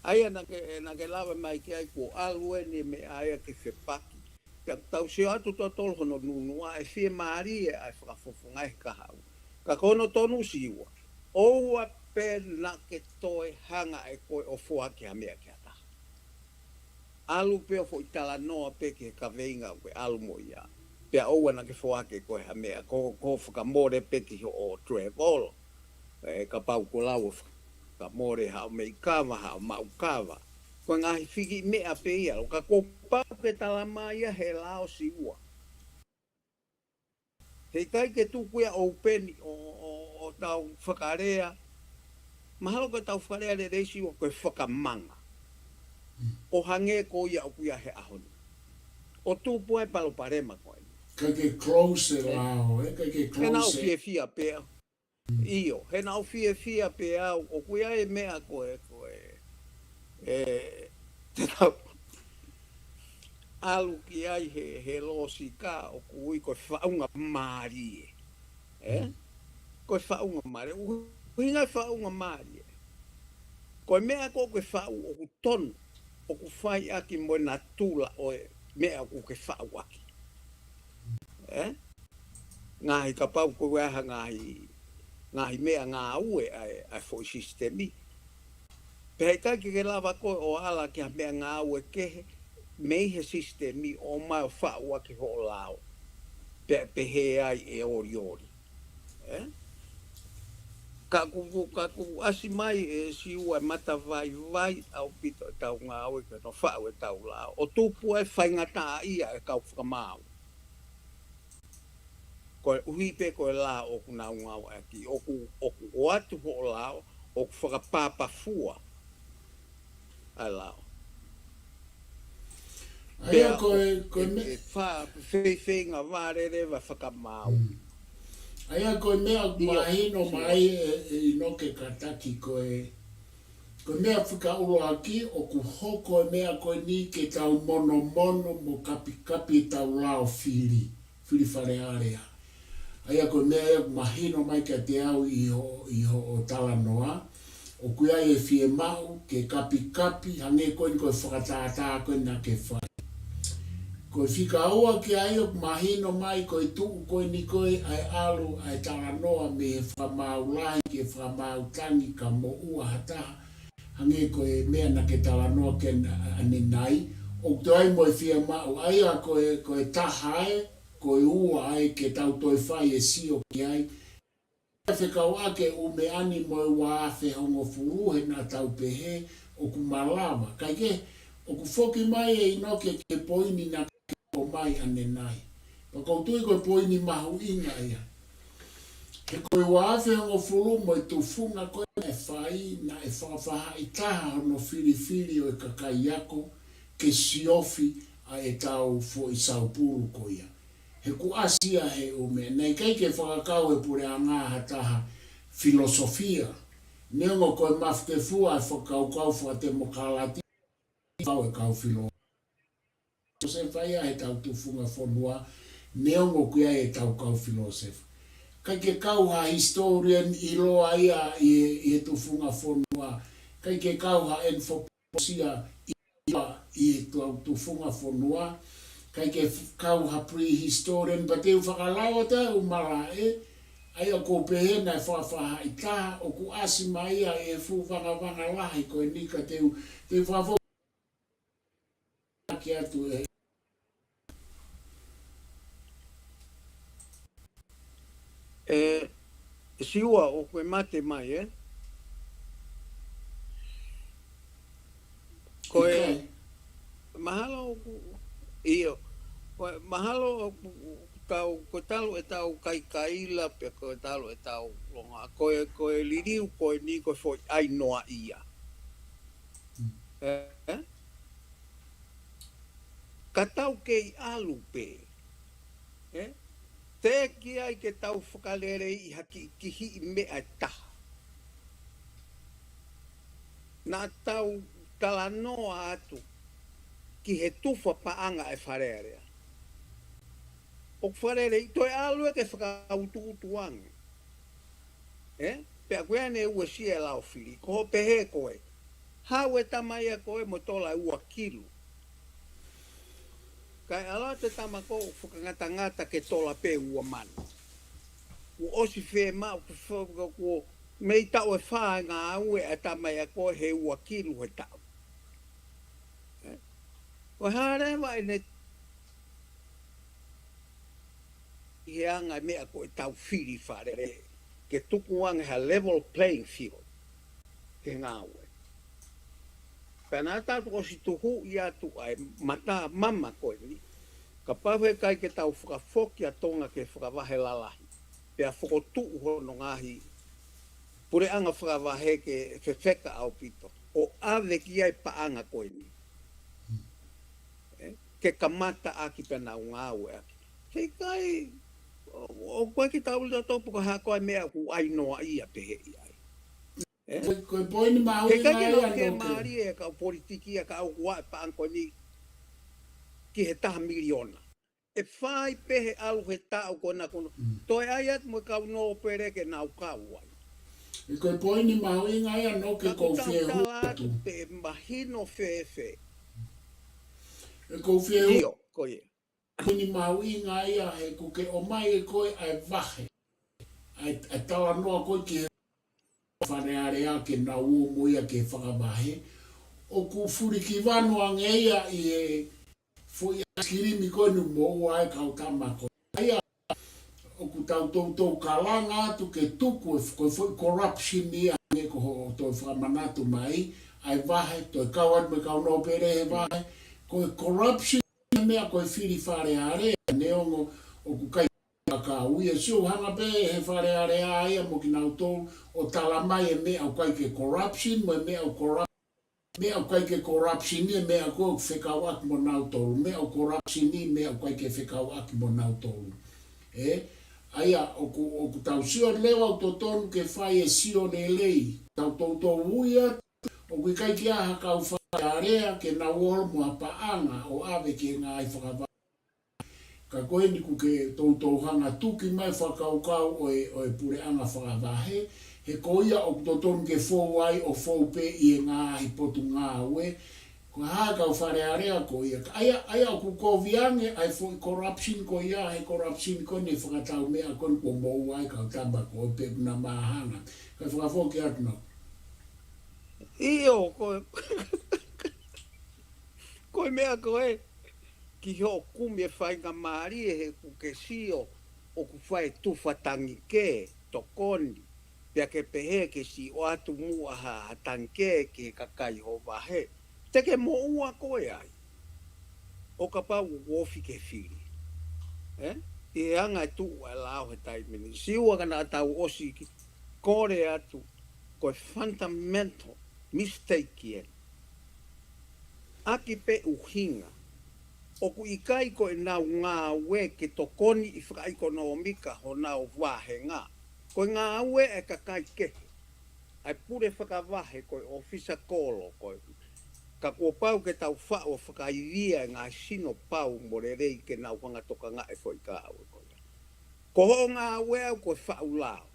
ʻa ia naʻa ke, naʻa ke lave mai ki ai kuo ʻalu eni e meʻa ia ke fepaki. Pea tau sio atu totolo hono nunuʻa ʻe fiemālie ʻa e fakafofonga he kahaʻu. Ka ko hono tonu Siua, ʻoua pē naʻa ke toe hanga ʻe koe ʻo foaki ha meʻa ki ha taha. ʻAlu pē ʻo foʻi talanoa pē ki he kaveinga ʻoku ke ʻalu mo ia. Pea ʻoua naʻa ke foaki ʻe koe ha meʻa, ko, ko e fakamole pē ki hoʻo travel. ʻE, kapau ko e lau ʻo fakamole haʻo meʻi kava, haʻo maʻu kava. Ko e ngaahi fiki meʻa pē ia, ka kuo pau ke tala mai ia he lao Siua. He ʻikai ke tuku ia ʻo upeni ʻo, ʻo, ʻo tau fakalea. Mahalo ko e tau fakalea lelei Siua ko e fakamanga. ʻO hangē ko ia ʻoku ʻi ai he ʻaho ni. ʻO tupu ai e palopalema ko eni. ʻIkai ke close e lao, ʻe, ʻikai ke close. He naʻa ku fiefia pē au. ʻIo, he naʻa ku fiefia pē au, ʻoku ʻi ai e meʻa ko e, ko e, ʻe, te tau ʻalu ki ai he, he lōsika, ʻoku ui ko e faʻunga mālie. ʻE? Ko e faʻunga mālie, ʻuhinga e faʻunga mālie. Ko e meʻa ko ē ʻoku ke faʻu ʻoku tonu, ʻoku fai ʻaki mo e natula ʻo e meʻa ʻoku ke faʻu ʻaki. ʻE? Ngaahi kapau ko e ʻi ai ha ngaahi, ngaahi meʻangāue ʻa e, ʻa e foʻi sisitemi. Pea ʻikai ke ke lava koe ʻo ala ki ha meʻangāue kehe, mei he sisitemi ʻo mai ʻo faʻu ʻaki hoʻo lao. Pea pehē ai ʻe olioli. ʻE? Ka ʻoku, ka ʻoku ʻasi mai ʻe Siua e matavaivai ʻaupito ʻetau ngāue ke nau faʻu ʻetau lao. ʻO tupu ai e faingataʻaʻia e kau fakamaau. Koeʻuhi pē ko e lao ʻoku nau ngāueʻaki, ʻoku, ʻoku ʻoatu hoʻo lao, ʻoku fakapapafua ʻa e lao. ʻA ia ko e, ko e me- ʻe fa-, feifeinga vale leva fakamaau. ʻA ia ko e meʻa ʻoku mahino mai ʻe, ʻe ʻInoke Kataki ko e, ko e meʻa fika ʻuluaki, ʻoku hoko e meʻa ko eni ke tau monomono mo kapikapi ʻetau lao fili, fili Fale Alea. ʻA ia ko e meʻa ia ʻoku mahino mai kiate au ʻi ho, ʻi hoʻo talanoa, ʻoku ʻi ai e fiemaʻu ke kapikapi, hangē ko eni ko e fakatātā ko eni naʻa ke fai. Ko e fika ua ki ai ʻoku mahino mai ko e tuʻu ko eni ko e ʻa e ʻalu ʻa e talanoa mei he fakamaau lahi ki he fakamaau tangi ka moʻua ha taha. Hangē ko e meʻa naʻa ke talanoa ki ai ʻanenai. ʻOku toe ʻi ai mo e fiemaʻu ʻa ia ko e, ko e taha ē, ko e ua ē ke tau toe fai e sio ki ai. Fekauʻaki e ʻū meʻa ni mo e ua afe hongofulu he naʻa tau pehē ʻoku malava. Kae kehe, ʻoku foki mai ʻe ʻInoke ki he poini naʻa ke ʻomai ʻanenai. Pea ʻoku ou tui ko e poini mahuʻinga ia. He ko e ua afe hongofulu mo e tufunga ko ē naʻe fai, naʻe fakafaʻahitaha hono filifili ʻo e kakai ako ke siofi ʻa ʻetau foʻi saupulu ko ia. He kuo ʻasi ia he ʻū meʻa. Naʻe ʻikai ke fakakau he puleʻanga ha taha filosofia. Neongo ko e mafu ke fua e fakakaukau fakatemokalati, kau e kau filosofia ia he tau tufunga fonua, neongo ʻoku ʻi ai e tau kau filosofia. ʻIkai ke kau ha historian ʻiloa ia ʻi he, ʻi he tufunga fonua. ʻIkai ke kau ha anthropologist ia ʻi he tau tufunga fonua. ʻIkai ke f-, kau ha prehistorian, pea te u fakalao atu e ʻū malaʻe, ʻa ia ʻoku ou pehē naʻe fakafaʻahitaha, ʻoku ʻasi mai ia ʻi he fuʻu vangavanga lahi ko eni ka te u, te u fakafo- ʻaki atu ē. ʻE, Siua ʻoku ke mate mai, ē? Ko e, ʻikai. Mahalo ʻoku, ʻio. Ko e, mahalo ʻoku tau, ko e talu ʻetau kaikaila, pe ko e talu ʻetau longa. Ko e, ko e liliu, ko eni, ko e foʻi ʻai noa ia. Mm. Ē? Ka tau kei ʻalu pē. Ē? Teʻeki ai ke tau fakaleleiʻi ha kiʻi, kiʻi meʻa ʻe taha. Naʻa tau talanoa atu ki he tufa paʻanga ʻa e Fale Alea. ʻOku fakaleleiʻi, toe ʻalu ia ke fakautuutu ange. Ē? Pea ko ia ne uesia e lao fili, ko hoʻo pehē ko ē, haʻu e tama ia ko ē mo e tola ʻe ua kilu. Kae ʻalu atu e tama ko ē ʻoku fakangatangata ke tola pē ua mano. Kuo ʻosi fiemaʻu, kuo fa-, kuo mei taʻu ʻe fā e ngāue ʻa e tama ia ko ē he ua kilu he taʻu. Ē? Ko e hā leva ʻene ʻi he anga e meʻa ko ē ʻetau fili Fale Alea, ke tuku ange ha level playing field ke ngāue. Pea naʻa tau ʻosi tuhuʻi atu ʻa e mata mama ko eni. Kapau he ʻikai ke tau fakafoki ʻa Tonga ke fakavahe lalahi, pea fokotuʻu hono ngaahi puleʻanga fakavahe ke fefeka ʻaupito, ʻo ʻave ki ai paʻanga ko eni. Ē, ke kamata ʻaki pea nau ngāueʻaki. He ʻikai, ʻo, ʻoku ʻikai ke tau lilo tau puka hako ai meʻa ʻoku ʻai noa ia pehē ʻi ai. Ē? Ko e, ko e poini mahuʻinga ia, Noke. He ʻikai ke nau ke mālie e kau politiki ia ka ʻoku ʻai paʻanga ko eni ki he taha miliona. ʻE fai pē he ʻalu he taʻu ko ena ko ena. Mm. Toe ʻai atu mo e kau nōpele ke nau kau ai. ʻE ko e poini mahuʻinga ia, Noke, ka ko u fie hū atu. Ka ko e tau tala atu pe mahino fēfē. ʻE ko u fie hū. ʻIo, ko ia. Poini mahuʻinga ia he ʻoku ke ʻomai ʻe koe ʻa e vahe. ʻA e, ʻa e talanoa ko ē ki he Fale Alea ke nau ō mo ia ke fakavahe. ʻOku fulikivanu ange ia ʻi he foʻi ʻaisikilimi ko eni ʻoku moʻua ai e kau tama ko ē. ʻA ia, ʻoku tau toutou kalanga atu ke tuku e f-, ko e foʻi corruption ia, hangē ko hoʻo toe fakamanatu mai, ʻa e vahe, toe kau atu mo e kau nōpele he vahe, ko e corruption ia meʻa ko e fili Fale Alea, neongo ʻoku ʻikai ke kau ia, sio hanga pē he Fale Alea ia mo kinautolu ʻo tala mai e meʻa ʻoku ʻikai ke corruption, mo e meʻa ʻoku corrup-, meʻa ʻoku ʻikai ke corruption ia, meʻa ko ē ʻoku fekauʻaki mo nautolu, meʻa ʻoku corruption ia, meʻa ʻoku ʻikai ke fekauʻaki mo nautolu. Ē? ʻA ia, ʻoku, ʻoku tau sio leva ʻoku totonu ke fai e sio lelei, tau toutou ui atu, ʻoku ʻikai ke ʻi ai ha kau Fale Alea ke nau ō mo ha paʻanga ʻo ʻave ki he ngaahi fakavahe. Ka ko eni ʻoku ke toutou hanga tuki mai fakakaukau ʻo e, ʻo e puleʻanga fakavahe, he ko ia ʻoku totonu ke fou ai ʻo fou pē ʻi he ngaahi potungāue, ko e hā e kau Fale Alea ko ia. ʻA ia, ʻa ia ʻoku kovi ange ʻa e foʻi corruption ko ia, he corruption ko eni fakatau meʻa ko eni kuo moʻua ai e kau tama ko ē pe ʻoku na māhanga. Kae fakafoki atu, Noke. ʻIo, ko e, ko e meʻa ko ē, ki hoʻo kumi e faingamālie he ʻoku ke sio ʻoku fai e tufa tangikē, tokoni, pea ke pehē ke siʻi ʻoatu muʻa ha, ha tangikē ki he kakai ho vahe. Te ke moʻua koe ai. ʻO kapau ʻoku ofi ke fili. Ē? ʻI he anga e tuʻu ʻa e lao he taimi ni. Sio ua ka naʻa tau ʻosi ki-, kole atu, ko e fundamental mistake eni. ʻAki pē ʻuhinga, ʻoku ʻikai ko ʻenau ngāue ke tokoniʻi fakaʻekonōmika honau vāhenga. Ko e ngāue ʻa e kakai kehe. ʻA e pule fakavahe, ko e ʻōfisa kolo, ko e, ka kuo pau ke tau faʻu ʻo fakaivia e ngaahi sino pau mo lelei ke nau hanga tokangaʻi e foʻi ngāue ko ia. Ko hoʻo ngāue au ko e faʻu lao.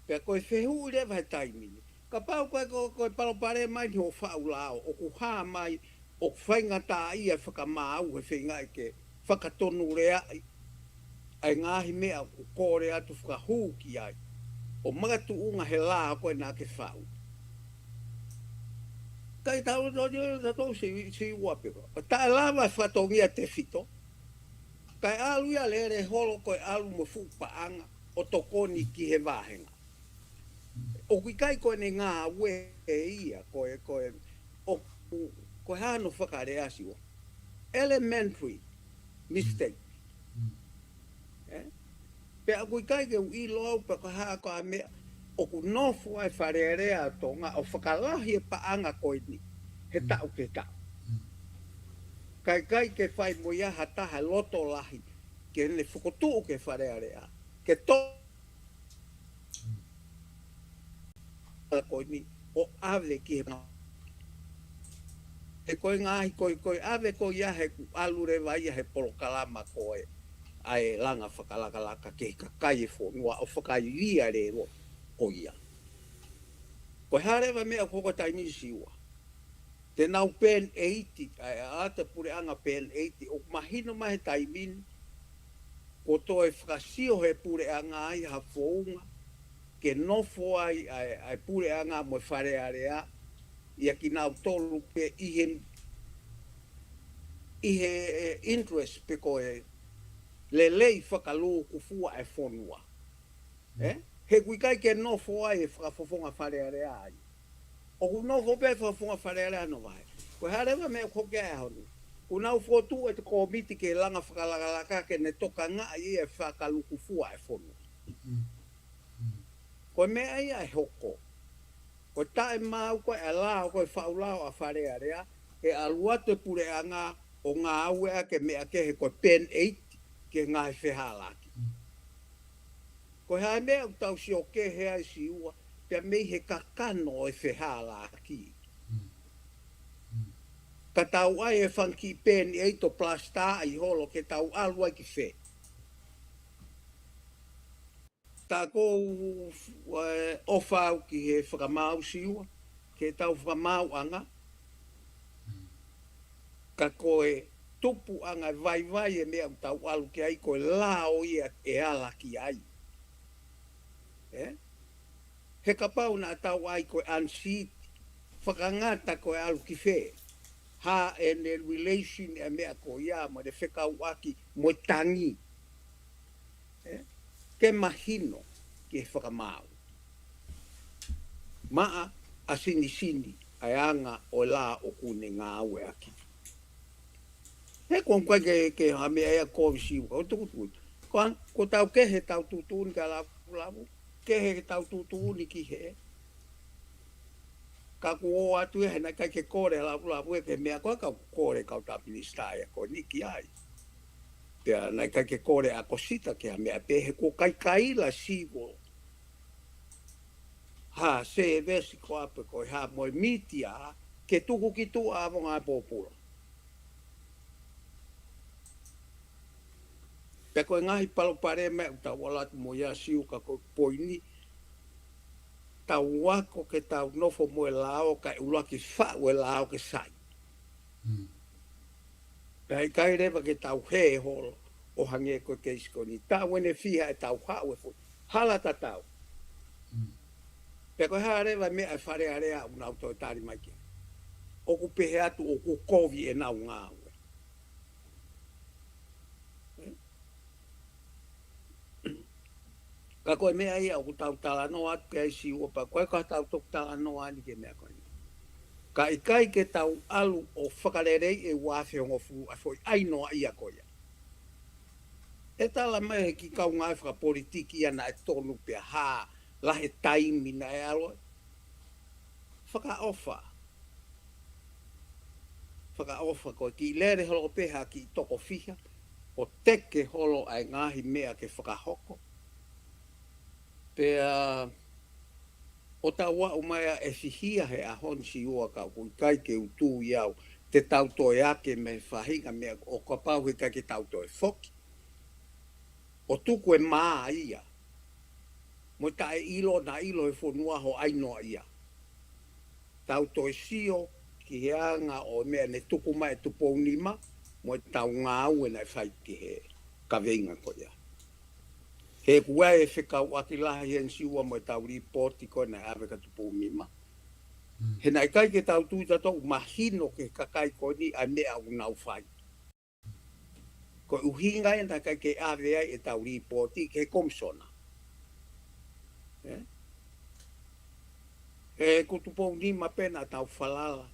Pea ko e fehuʻi leva he taimi ni. Kapau ko e, ko, ko e palopalema eni hoʻo faʻu lao, ʻoku hā mai ʻoku faingataʻaʻia e fakamaau he feingaʻi ke fakatonuleaʻi ʻa e ngaahi meʻa ʻoku kole atu fakahū ki ai, ʻo makatuʻunga he lao ko ē naʻa ke faʻu. Kae tau, tau, tau, tau, si, si ua pē ko. ʻO taʻe lava e fatongia tefito. Kae ʻalu ia lele holo ko e ʻalu mo e fuʻu paʻanga ʻo tokoni ki he vāhenga. ʻOku ʻikai ko ʻene ngāue ia, ko e, ko e, ʻoku, ko e hano fakalea, Siua. Elementary mistake. Mm. Ē? Pea ʻoku ʻikai ke u ʻilo au pe ko e hā ko ā e meʻa ʻoku nofo ai e Fale Alea ʻo Tonga ʻo fakalahi e paʻanga ko eni he taʻu ki he taʻu. Kae ʻikai ke fai mo ia ha taha loto lahi. ke ne fokotuʻu ki he Fale Alea, ke tō ko eni ʻo ʻave ki he ma. He ko e ngaahi ko e, ko e ʻave ko ia he kuo ʻalu leva ia he polokalama ko e ʻa e langa fakalakalaka ki he kakai e fonua ʻo fakaivia leva ko ia. Ko e hā leva meʻa ko e taimi ni Siua. Te nau pēni ʻeiti, ʻa e ʻata puleʻanga pēni ʻeiti, ʻoku mahino mai he taimi ni, kuo toe fakasio he puleʻanga ai ha founga, ke nofo ai ʻa e, ʻa e puleʻanga mo e Fale Alea, ʻia kinautolu pē ʻi he, ʻi he, e, interest pe ko e lelei fakalūkufua e fonua. Ē? He ʻoku ʻikai ke nofo ai e fakafofonga Fale Alea ai. ʻOku nofo pē fakafofonga Fale Alea no vai. Ko e hā leva meʻa ko e ʻaho ni. Kuo nau fokotuʻu e te kōmiti ke langa fakalakalaka ke ne tokangaʻi e fakalūkufua e fonua. Ko e meʻa ia ʻe hoko. Ko e taʻemaau ko e ʻa e lao, ko e faʻu lao ʻa Fale Alea, ʻe ʻalu atu e puleʻanga ʻo ngāueʻaki e meʻa kehe ko e pēni ʻeiti ki he ngaahi fehālaaki. Ko e hā e meʻa ʻoku tau sio kehe ai Siua, pea mei he kakano e fehālaaki. Ka tau ʻai e fanga kiʻi pēni ʻeiti ʻo palasitā ʻi holo ke tau ʻalu ai ki fē. Tā ko u, e, ʻofa au ki he fakamaau Siua, ke tau fakamaauʻanga. Ka ko e tupuʻanga e vaivai e meʻa ʻoku tau ʻalu ki ai ko e lao ia ʻe ala ki ai. Ē? He kapau naʻa tau ʻai ko e unseat, fakangata ko e ʻalu ki fē. Hā ʻene relation e meʻa ko ia, mo e fekauʻaki, mo e tangi. Ē? Ke mahino, ke fakamaau. Maʻa ʻa sinisini, ʻa e anga ʻo e lao ʻoku ne ngāueʻaki. He ko e ʻikai ke, ke ha meʻa ia ko e Siua, ko e tukutuku. Ko, ko tau kehe tau tuʻutuʻuni ka lavulavu, kehe tau tuʻutuʻuni ki he. Ka kuo ʻoatu ia he naʻe ʻikai ke kole lavulavu ia ke meʻa ko e kau kole kau tā minisitā ia ko eni ki ai. Pea naʻe ʻikai ke kole ʻa Kosita ke ha meʻa pehē kuo kaikaila Siua. Ha sēvesi ko ʻape ko e hā mo e mītia ke tuku ki tuʻa ʻa Vonga ʻa e Pōpula. Pea ko e ngaahi palopalema ʻoku tau ʻalu atu mo ia Siua ka ko e poini tau ako ke tau nofo mo e lao kae ʻuluaki faʻu e lao ke sai. Pea ʻikai leva ke tau hē holo ʻo hangē ko e keisi ko eni. Tau ʻene fiha ʻe tau haʻu e foʻi hala tatau. Pea ko e hā leva meʻa e Fale Alea ʻoku nau toe tali mai ki ai. ʻOku pehē atu ʻoku kovi ʻenau ngāue. Ka ko e meʻa ia ʻoku tau talanoa atu ki ai Siua pea ko e ka tau toki talanoa ni ki he meʻa ko eni. Ka ʻikai ke tau ʻalu ʻo fakaleleiʻi e ua afe hongofulu ʻa e foʻi ʻai noa ia ko ia. ʻE tala mai he kiʻi kaungā fakapolitiki ia naʻe tonu pea hā lahi e taimi naʻe ʻalu ai. Fakaʻofa. Fakaʻofa ko e kiʻi lele holo pē ha kiʻi toko fiha, ʻo teke holo ʻa e ngaahi meʻa ke fakahoko. Pea ʻo tau aʻu mai ʻa e fihia he ʻaho ni Siua ka ʻoku ʻikai ke u tui au, te tau toe ake mei he faʻahinga meʻa ʻo kapau he ʻikai ke tau toe foki. ʻO tuku e mā ia. Mo e taʻeʻilo naʻe ʻilo he fonua ho ʻai noa ia. Tau toe sio ki he anga ʻo e meʻa ne tuku mai ʻe Tupounima, mo e tau ngāue naʻe fai ki he kaveinga ko ia. He kuo ʻi ai e fekauʻaki lahi heni Siua mo e tau lipooti ko ē naʻe ʻave kia Tupounima. He naʻe ʻikai ke tau tui tautolu mahino ki he kakai ko eni ʻa e meʻa ʻoku nau fai. Ko e ʻuhinga ia naʻe ʻikai ke ʻave ai e tau lipooti ki he komisona. Ē? He ko Tupounima pē naʻa tau falala.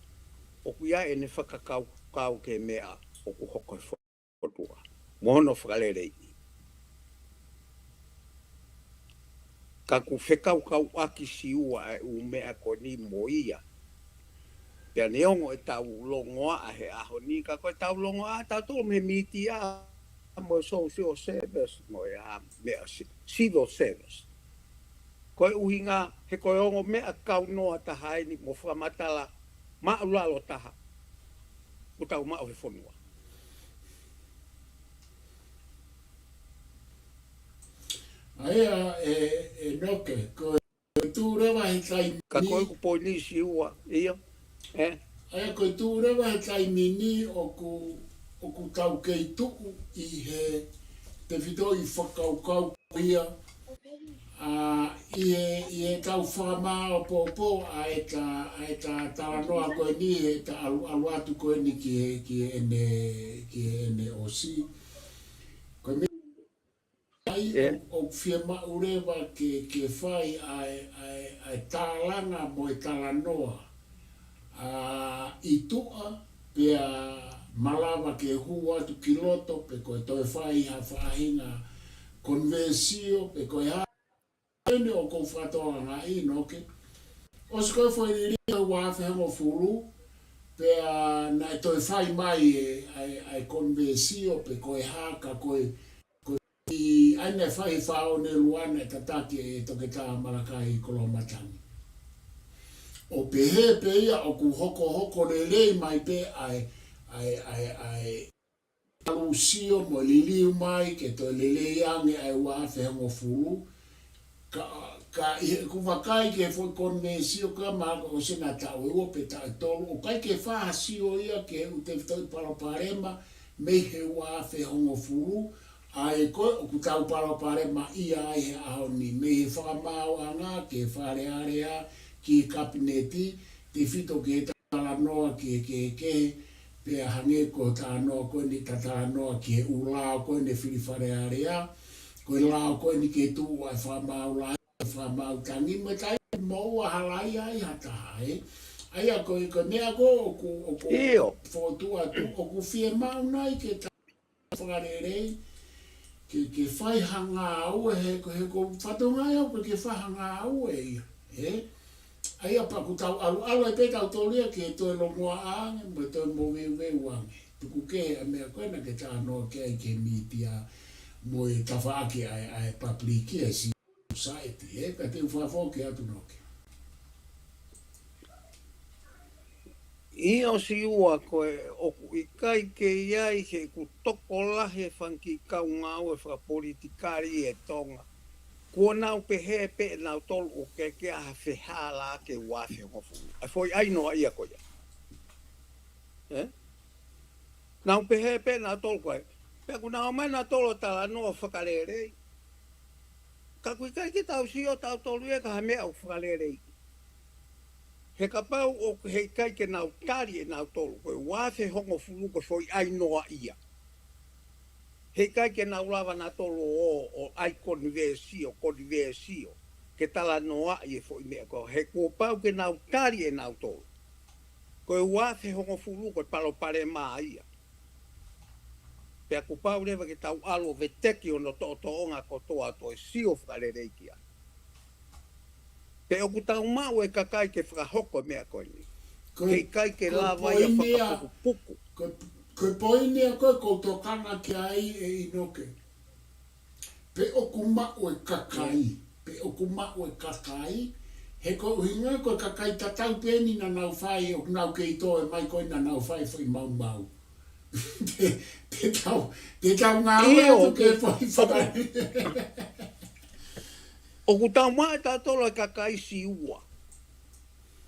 ʻOku ʻi ai ʻene fakakaukau ki he meʻa ʻoku hoko he fo- ʻOtua. Mo hono fakaleleiʻi. Ka ʻoku fekaukauʻaki Siua e ʻū meʻa ko eni mo ia. Pea neongo e tau longoaʻa he ʻaho ni, ka ko e tau longoaʻa, tau tō mei he mītia. mo e social service, mo e ā, meʻa si-, civil service. Ko e ʻuhinga, he ko e ongo meʻa kaunoa taha eni mo fakamatala māʻulalo taha ʻoku tau maʻu he fonua. ʻA ia, ʻe, ʻe Noke, ko e tuʻu leva he taimi ni. Ka ko e ʻū poini Siua, ia. ʻE? ʻA ia, ko e tuʻu leva he taimi ni ʻoku, ʻoku tau kei tuʻu ʻi he tefitoʻi fakakaukau ko ia. ʻA, ʻi he, ʻi he tau fakamāʻopoʻopo ʻa e ta, ʻa e ta talanoa ko eni he ta ʻalu, ʻalu atu ko eni ki he, ki heʻene, ki heʻene ʻosi. Ko e meʻa ai ʻoku, ʻoku fiemaʻu leva ke, ke fai ʻa e, ʻa e, ʻa e tālanga mo e talanoa. ʻA, ʻi tuʻa, pea malava ke hū atu ki loto, pe ko e toe fai ha faʻahinga konivesio, pe ko e hā eni ʻoku ou fakatokangaʻi Noke. ʻOsi ko e foʻi liliu he ua afe hongofulu, pea naʻe toe fai mai e, ʻa e, ʻa e konivesio, pe ko e hā ka ko e, ko e, ʻa ia naʻe fai he fā ʻo ne lua naʻe tataki ʻe Toketā Malakai Koloamatangi. ʻO pehē pē ia ʻoku hokohoko lelei mai pē ʻa e, ʻa e, ʻa e, ʻa e, ʻalusio mo liliu mai ke toe lelei ange ʻa e ua afe hongofulu. Ka, ka ʻi heʻeku vakai ki he foʻi konivesio ka ma ʻosi ʻena taʻu ʻe ua pe taʻu ʻe tolu, ʻoku ʻikai ke fai ha sio ia ki he ʻū tefitoʻi palopalema mei he ua afe hongofulu, ʻa ē ko ē ʻoku tau palopalemaʻia ai he ʻaho ni, mei he fakamaauʻanga ki he Fale Alea, ki he Kapineti, tefito ki he talanoa ki he kehekehe, pea hangē ko e talanoa ko eni ta talanoa ki he ʻū lao ko eni fili Fale Alea, ko e lao ko eni ke tuʻu ʻa e fakamaau lahi, fakamaau tangi, mo e taimi mo ua halaia ai ha taha, ē. ʻA ia ko e, ko e meʻa ko ē ʻoku, ʻoku ʻio. Fotu atu, ʻoku fiemaʻu nai ke ta fakalelei, ke, ke fai ha ngāue, he ko, he ko e fatongia ia ʻoku ke fai ha ngāue ia, ē? ʻA ia pea ʻoku tau ʻalu, ʻalu ai pē tautolu ia ke toe longoaʻa ange, mo toe moveuveu ange. Tuku kehe ʻa e meʻa ko ena ke talanoa ki ai ki he mītia, mo e tafaʻaki ʻa e, ʻa e public ʻa e si society, ē, ka te u fakafoki atu Noke. ʻIo Siua, ko e ʻoku ʻikai ke ʻi ai heʻeku tokolahi e fanga kiʻi kau ngāue fakapolitikale ʻi Tonga. Kuo nau pehē pē ʻe nautolu ʻoku ʻikai ke ʻi ai ha fehālaaki ua afe hongofulu. ʻA e foʻi ʻai noa ia ko ia. Ē? Nau pehē pē nautolu ko ē. Pea ʻoku nau ō mai nautolu ʻo talanoa fakalelei. Ka ʻoku ʻikai ke tau sio tautolu ia ki ha meʻa ʻoku fakalelei. He kapau ʻoku heʻikai ke nau tali ʻe nautolu, ko e ua afe hongofulu ko e foʻi ʻai noa ia. Heʻikai ke nau lava nautolu ʻo, ʻo ʻai konivesio, konivesio, ke talanoaʻi e foʻi meʻa ko ē. He kuo pau ke nau tali ʻe nautolu. Ko e ua afe hongofulu ko e palopalema ia. Pea kuo pau leva ke tau ʻalu ʻo veteki hono toʻotoʻonga kotoa ʻo toe sio fakalelei ki ai. Pe ʻoku tau maʻu e kakai ke fakahoko e meʻa ko eni. Ko e, heʻikai ke lava ia ʻo fakapukupuku. Ko e, ko e poini ia ko ē ʻoku ou tokanga ki ai ʻe ʻInoke. Pe ʻoku maʻu e kakai, pe ʻoku maʻu e kakai, he ko e ʻuhinga ko e kakai tatau pē eni naʻa nau fai, ʻoku nau kei toe mai ko ē naʻa nau fai foʻi maumau. Te, te tau, te tau ngāue atu ke foʻi faka- ʻOku tau maʻu ʻe tautolu e kakai Siua.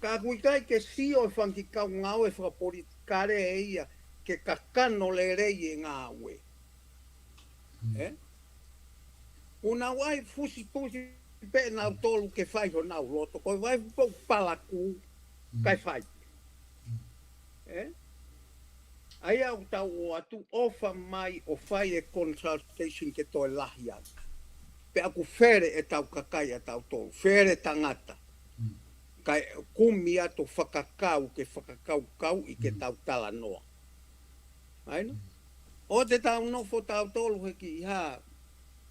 Ka ʻoku ʻikai ke sio e fanga kiʻi kau ngāue fakapolitikale ia ke kakano lelei e ngāue. Ē? ʻOku nau ʻai fusifusi pē nautolu ke fai honau loto. Ko e vai pau palakū, kae fai. Ē? ʻA ia ʻoku tau ō atu ʻofa mai ʻo fai e consultation ke toe lahi ange. Pea ʻoku fele ʻetau kakai ʻa tautolu, fele tangata. Kae kumi atu fakakau ke fakakaukauʻi ke tau talanoa. ʻAi nō? ʻO te tau nofo tautolu he kiʻi hā,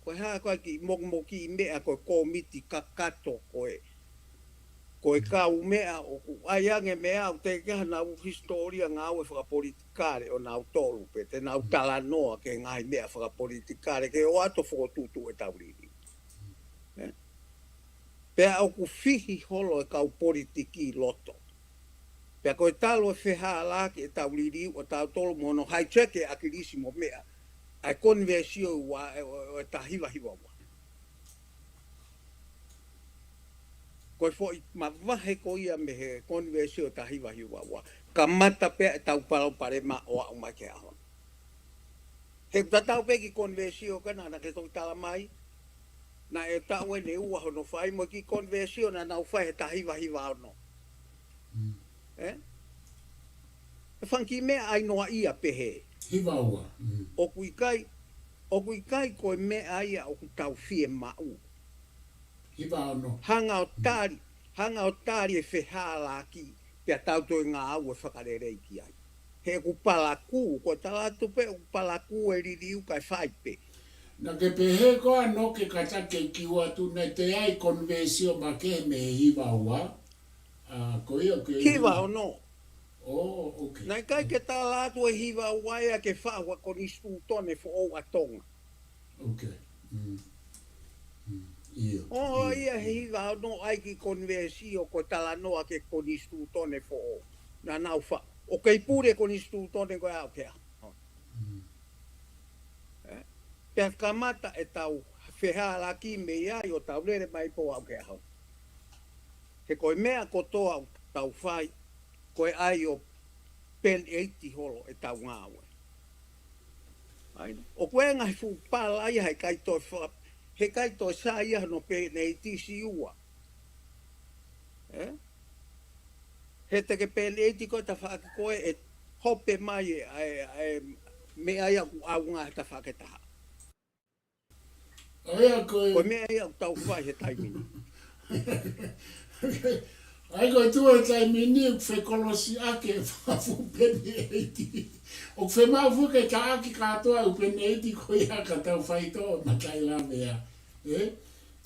ko e hā ko e kiʻi mokumoku kiʻi meʻa ko e kōmiti kakato ko e, Ko e kau meʻa ʻoku ʻai ange meʻa ʻoku teʻeki ke ʻi ai hanau hisitōlia ngāue fakapolitikale ʻo nautolu pe te nau talanoa ki he ngaahi meʻa fakapolitikale ke ʻoatu fokotuʻutuʻu ʻetau liliu. Ē? Pea ʻoku fihi holo e kau politiki ʻi loto. Pea ko e talu e fehālaaki ʻetau liliu ʻo tautolu mo hono hijack e ʻAkilisi mo meʻa ʻa e konivēsio ua ʻo e taha hiva hiva ua. Ko e foʻi mavahe ko ia mei he konivēsio taha hiva hiva ua. Kamata pea ʻetau palopalema ʻo aʻu mai ki he ʻaho ni. He ʻoku tatau pē ki he konivēsio ko ena naʻa ke toki tala mai, naʻe taʻu eni ʻe ua hono fai mo e kiʻi konivēsio naʻa nau fai he taha hiva hiva ono. Ē? E fanga kiʻi meʻa ʻai noaʻia pehē. Hiva ua. ʻOku ʻikai, ʻoku ʻikai ko e meʻa ia ʻoku tau fiemaʻu. Hiva ono. Hanga ʻo tali, hanga ʻo tali e fehālaaki pea tau toe ngāue fakalelei ki ai. He ʻoku palakū, ko e tala atu pē ʻoku palakū e liliu kae fai pē. Naʻa ke pehē koā Noke, kātaki ke u kiʻi ʻoatu, naʻe toe ʻi ai e konivēsio makehe mei he hiva ua. ʻA, ko ia ke Hiva ono. ʻO, okay. Naʻe ʻikai ke tala atu e hiva ua ia ke faʻu ha konisitūtone foʻou ʻa Tonga. Okay. ʻIo. ʻO ia he hiva ono ʻai ki he konivēsio ko e talanoa ki he konisitūtone foʻou. Naʻa nau faʻu. ʻOku kei pule e konisitūtone ko ia ʻo ke ʻaho. Ē? Pea kamata ʻetau fehālaaki mei ai ʻo tau lele mai pē ʻo aʻu ki he ʻaho. He ko e meʻa kotoa ʻoku tau fai, ko e ʻai ʻo pēneiiti holo ʻetau ngāue. ʻAi, ʻoku ʻi ai e ngaahi fuʻu pala ia he ʻikai toe fa-, he ʻikai toe sai ia hono pēneiiti Siua. Ē? He te ke pēneiiti ko e tafaʻaki ko ē ʻe hopo mai e, ʻa e, ʻa e meʻa ia ʻoku ʻaonga he tafaʻaki ʻe taha. ʻA ia ko e Ko e meʻa ia ʻoku tau fai he taimi ni. ʻAi ko e tuʻu he taimi ni ʻoku fekolosi ake e fakafuʻu pēneiiti. ʻOku fiemaʻu foki ke taʻaki kātoa e ʻū pēneiiti ko ia ka tau faitoʻo mataʻi lavea. Ē?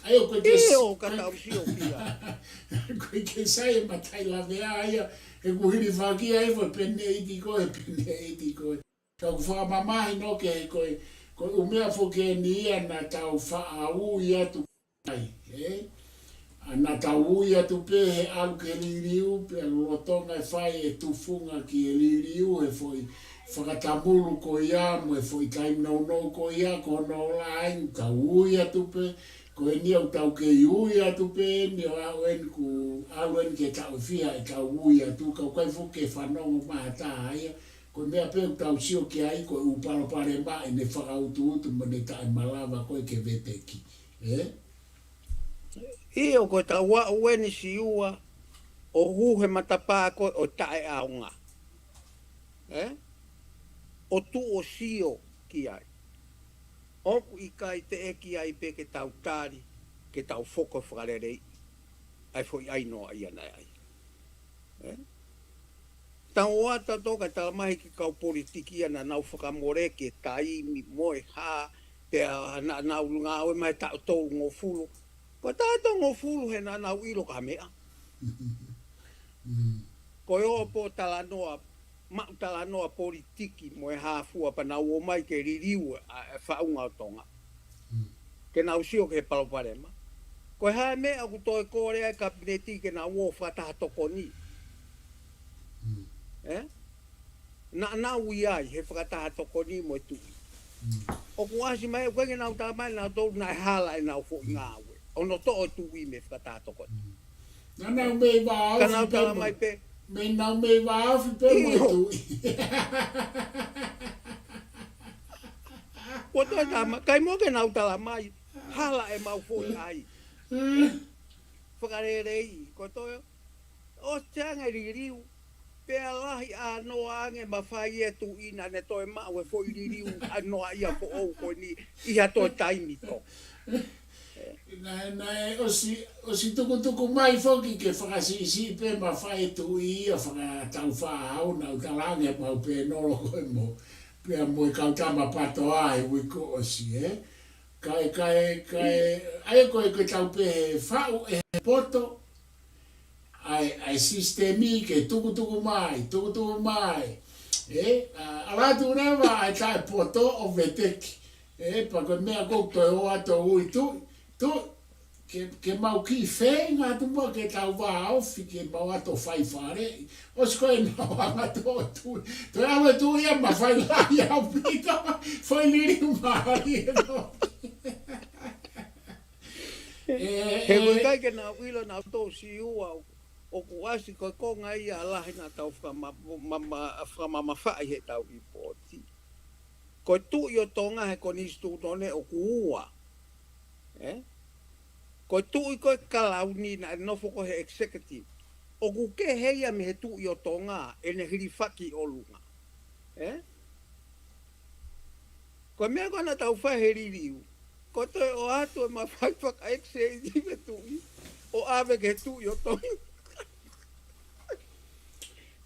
ʻAi ʻoku ʻikai ke ʻIo, ka tau sio ki ai. ʻOku ʻikai ke sai e mataʻi lavea ia, he ʻoku hilifaki ai foʻi pēneiiti ko e pēneiiti ko e. Ka ʻoku fakamamahi Noke he ko e, ko e ʻū meʻa foki eni ia naʻa tau faʻa ui atu ai, ē? ʻA, naʻa tau ui atu pē he ʻalu ki he liliu, pea lolotonga e fai e tufunga ki he liliu, he foʻi fakatamulu ko ia, mo e foʻi taimi nounou ko ia, ko hono ola ai, tau ui atu pē, ko eni ʻoku tau kei ui atu pē eni ʻo aʻu eni kuo ʻalu eni ki he taʻu ʻe fiha ʻetau ui atu, ka ʻoku ʻikai foki ke fanongo mai ha taha ia, ko e meʻa pē ʻoku tau sio ki ai, ko e ʻū palopalema ʻene fakautuutu mo ʻene taʻemalava ko ē ke veteki. Ē? ʻIo, ko e tau aʻu eni Siua, ʻo hū he matapā ko ē ʻo taʻeʻaonga. Ē? ʻO tuʻu ʻo sio ki ai. ʻOku ʻikai teʻeki ai pē ke tau tali, ke tau foko fakaleleiʻi ʻa e foʻi ʻai noaʻia naʻe ʻai. Ē? Tau ō atu ʻo tau tala mai ki he kau politiki ia naʻa nau fakamoleki e taimi mo e hā, pea naʻa nau ngāue mai taʻu tolungofulu. Ko e taʻu tolungofulu he naʻa nau ʻilo ki ha meʻa. Ko e ō pē ʻo talanoa, maʻu talanoa politiki mo e hā fua pea nau ō mai ke liliu ʻa e faʻunga ʻo Tonga. Ke nau sio ki he palopalema. Ko e hā e meʻa ʻoku toe kole ai e kapineti ke nau ō fakataha tokoni. Ē? Naʻa nau ʻi ai he fakataha tokoni mo e tuʻi. ʻOku ʻasi mai, ʻoku ʻikai ke nau tala mai nautolu naʻe hala ʻenau foʻi ngāue. ʻO nau toʻo e tuʻi mei he fakataha tokoni. Naʻa nau mei vāofi Ka nau pē tala mo mai pē. Mei nau mei vāofi pē mo e ʻIo. tuʻi. Ko e toe tama, ʻikai mo ke nau tala mai, hala ʻemau foʻi ʻai. Fakaleleiʻi, ko e toe, ʻosi ange liliu, pea lahi ʻānoa ange mafai e tuʻi naʻa ne toe maʻu e foʻi liliu ʻa noaʻia foʻou ko eni ʻi ha toe taimi tō. Naʻe, naʻe ʻosi, ʻosi tukutuku mai foki ke fakasiʻisiʻi pē mafai e tuʻi ia fakatau faʻahau naʻa ku tala ange ʻemau pēnolo ko ē mo, pea mo e kau tama PATOA he uike kuo ʻosi, ē. Kae, kae, kae, ʻa ia ko e, ko e tau pehē faʻu ʻe he poto, ʻa e sisitemi ke tukutuku mai, tukutuku mai. Ē, ʻa, ʻalu atu leva ʻa e taʻepoto ʻo veteki. Ē, pea ko e meʻa ʻoku toe ō atu ʻo ui tuʻi, tuʻi, ke, ke mau kiʻi feinga atu muʻa ke tau vāofi ke mau ō atu ʻo fai fale. ʻOsi ko ē naʻa nau anga atu ʻo tuʻi. Toe ʻalu e tuʻi ia mafai lahi ʻaupito. Fai liliu mālie ʻaupito. Ē, he ē, ʻoku ʻikai ke nau ʻilo naʻa tau Siua ʻo, ʻoku ʻasi ko e konga ia lahi naʻa tau fakama-, ma-, ma-, fakamamafaʻi heʻetau lipooti. Ko e Tuʻi ʻo Tonga he konisitūtone ʻoku ua. Ē? Ko e tuʻi ko e kalauni naʻe nofo ko ē he executive. ʻOku kehe ia mei he Tuʻi ʻo Tonga, ʻene hilifaki ʻolunga. Ē? Ko e meʻa ko ē naʻa tau fai he liliu. Ko e toe ō atu e mafai faka-executive e tuʻi. ʻO ʻave ki he Tuʻi ʻo Tonga.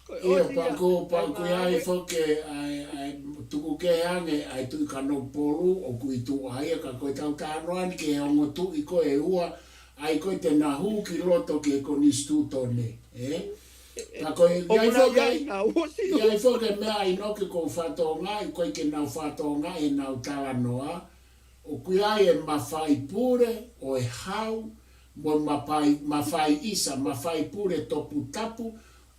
Ko e ʻIo, ʻosi ia, pea ko, pea ʻai ko ia ai mālie. Foki ʻa e, ʻa e tuku kehe ange ʻa e Tuʻi Kanokupolu ʻoku ʻi tuʻa ia ka ko ʻetau talanoa ni ki he ongo tuʻi ko ē ʻe ua, ʻa ia ko ē te na hū ki loto ki he konisitūtone, ē? Ka ko e, ʻoku ʻi ai nau foki ʻi ai, ai nau ʻosi. ʻI ai foki e meʻa ʻInoke ʻoku ou fakatokangaʻi, ʻoku ʻikai ke nau fakatokangaʻi ʻenau talanoa, ʻoku ʻi ai e mafai pule ʻo e hau, mo e mafai, mafai ʻisa, mafai pule toputapu,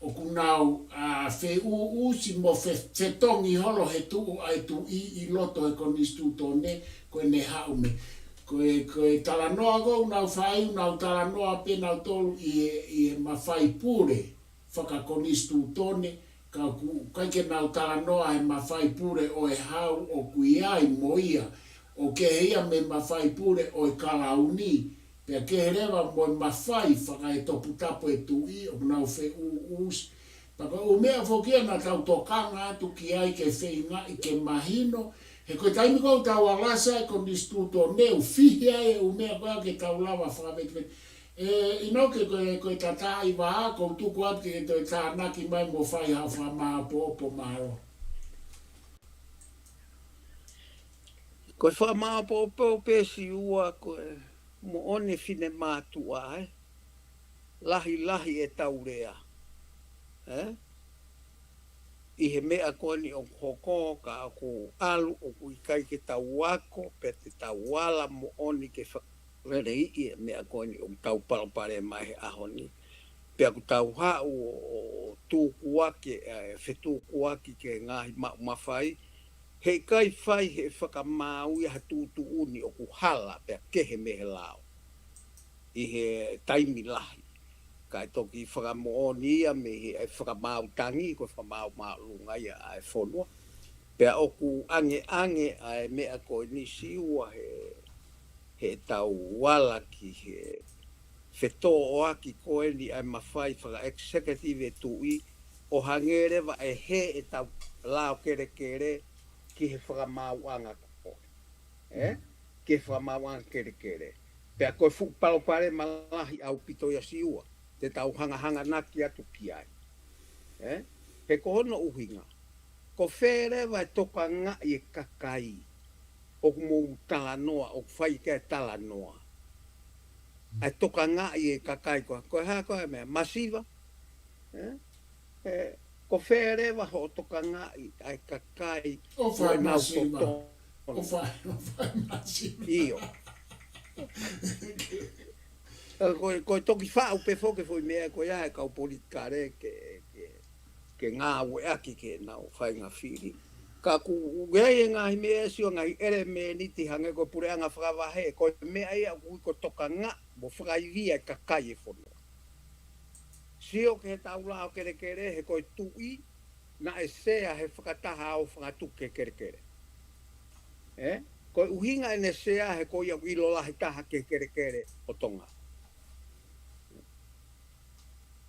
ʻoku nau, ʻa, feʻuʻusi mo fe-, fetongi holo he tuʻu ʻa e tuʻi ʻi loto he konisitūtone, ko ʻene haʻu mei. Ko e, ko e talanoa ʻoku nau fai, nau talanoa pē nautolu ʻi he, ʻi he mafai pule fakakonisitūtone, ka ʻoku ʻikai ke nau talanoa he mafai pule ʻo e hau ʻoku ʻi ai mo ia, ʻoku kehe ia mei he mafai pule ʻo e kalauni, pea kehe leva mo e mafai fakaetoputapu e tuʻi, ʻoku nau feʻuʻusi. Pea ko e ʻū meʻa foki ia naʻa tau tokanga atu ki ai ke feingaʻi ke mahino, he ko e taimi ʻoku tau alasa e konisitūtone ʻoku fihi ai e ʻū meʻa ko ia ke tau lava fakavetevete. Ē, ʻInoke ko e, ko e tataki vā, ʻoku ou tuku atu ke toe tānaki mai mo fai haʻo fakamāʻopoʻopo, mālō. Ko e fakamāʻopoʻopo pē Siua ko e moʻoni finemātuʻa, ē? Lahilahi ʻetau lea. Ē? ʻI he meʻa ko eni ʻoku hoko, ka ʻoku ʻalu, ʻoku ʻikai ke tau ako, pea te tau ala moʻoni ke fa-, lele ʻi he meʻa ko eni ʻoku tau palopalema he ʻaho ni. Pea ʻoku tau haʻu ʻo, ʻo tukuaki, ē, fetukuaki ki he ngaahi maʻu mafai, heʻikai fai he fakamaau ia ha tuʻutuʻuni ʻoku hala pea kehe mei he lao ʻi he taimi lahi. Kae toki fakamoʻoni ia mei he, ʻa e fakamaau tangi, ko e fakamaau māʻolunga ia ʻa e fonua. Pea ʻoku ʻangeʻange ʻa e meʻa ko eni Siua he, heʻetau ala ki he fetōʻoaki ko eni ʻa e mafai faka-executive e tuʻi, ʻo hangē leva ʻe hē ʻetau lao kelekele ki he fakamaauʻanga ko ē. Ē? Ki he fakamaauʻanga kelekele. Pea ko e fuʻu palopalema lahi ʻaupito ia Siua. Te tau hangahanganaki atu ki ai. Ē? He ko hono ʻuhinga. Ko fē leva e tokangaʻi e kakai ʻoku mou talanoa, ʻoku fai ki ai e talanoa. ʻA e tokangaʻi e kakai ko, ko e hā ko e meʻa, masiva? Ē? Ē, ko fē leva hoʻo tokangaʻi ʻa e kakai ʻo fai ʻoku nau masiva. Totonu. ʻO fai, ʻo fai masiva. ʻIo. Ē, ko, ko e toki faʻu pē foki foʻi meʻa ko ia he kau politikale ke, ke, ke ngāueʻaki ke nau faingafili. Ka ʻoku ʻi ai e ngaahi meʻa Siua, ngaahi ʻelemēniti hangē ko e puleʻanga fakavahe, ko e meʻa ia ʻoku ui ko e tokangaʻi mo fakaivia e kakai e fonua. Sio ki heʻetau lao kelekele, he ko e tuʻi naʻe sea he fakataha ʻo fakatuku ki he kelekele. Ē? Ko e ʻuhinga ʻene sea he ko ia ʻoku ʻilo lahi taha ki he kelekele ʻo Tonga.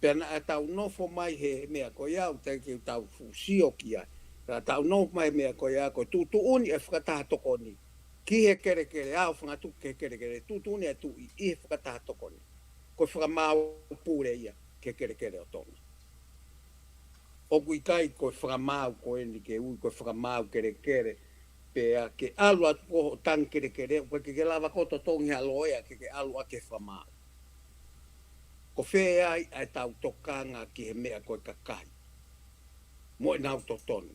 Pea naʻa tau nofo mai he meʻa ko ia, ʻoku teʻeki ke tau fuʻu sio ki ai. Naʻa tau nofo mai he meʻa ko ia, ko e tuʻutuʻuni e fakataha tokoni ki he kelekele, ʻo fakatuku ki he kelekele, tuʻutuʻuni e tuʻi ʻi he fakataha tokoni. Ko e fakamaau pule ia ki he kelekele ʻo Tonga. ʻOku ʻikai ko e fakamaau ko eni ke ui ko e fakamaau kelekele, pea ke ʻalu atu ko ē ʻo tangi kelekele, ʻoku ʻikai ke ke lava ko ē ʻo totongi ha loea ke ke ʻalu ʻaki e fakamaau. Ko fē ai ʻa e tau tokanga ki he meʻa ko e kakai mo ʻenau totonu?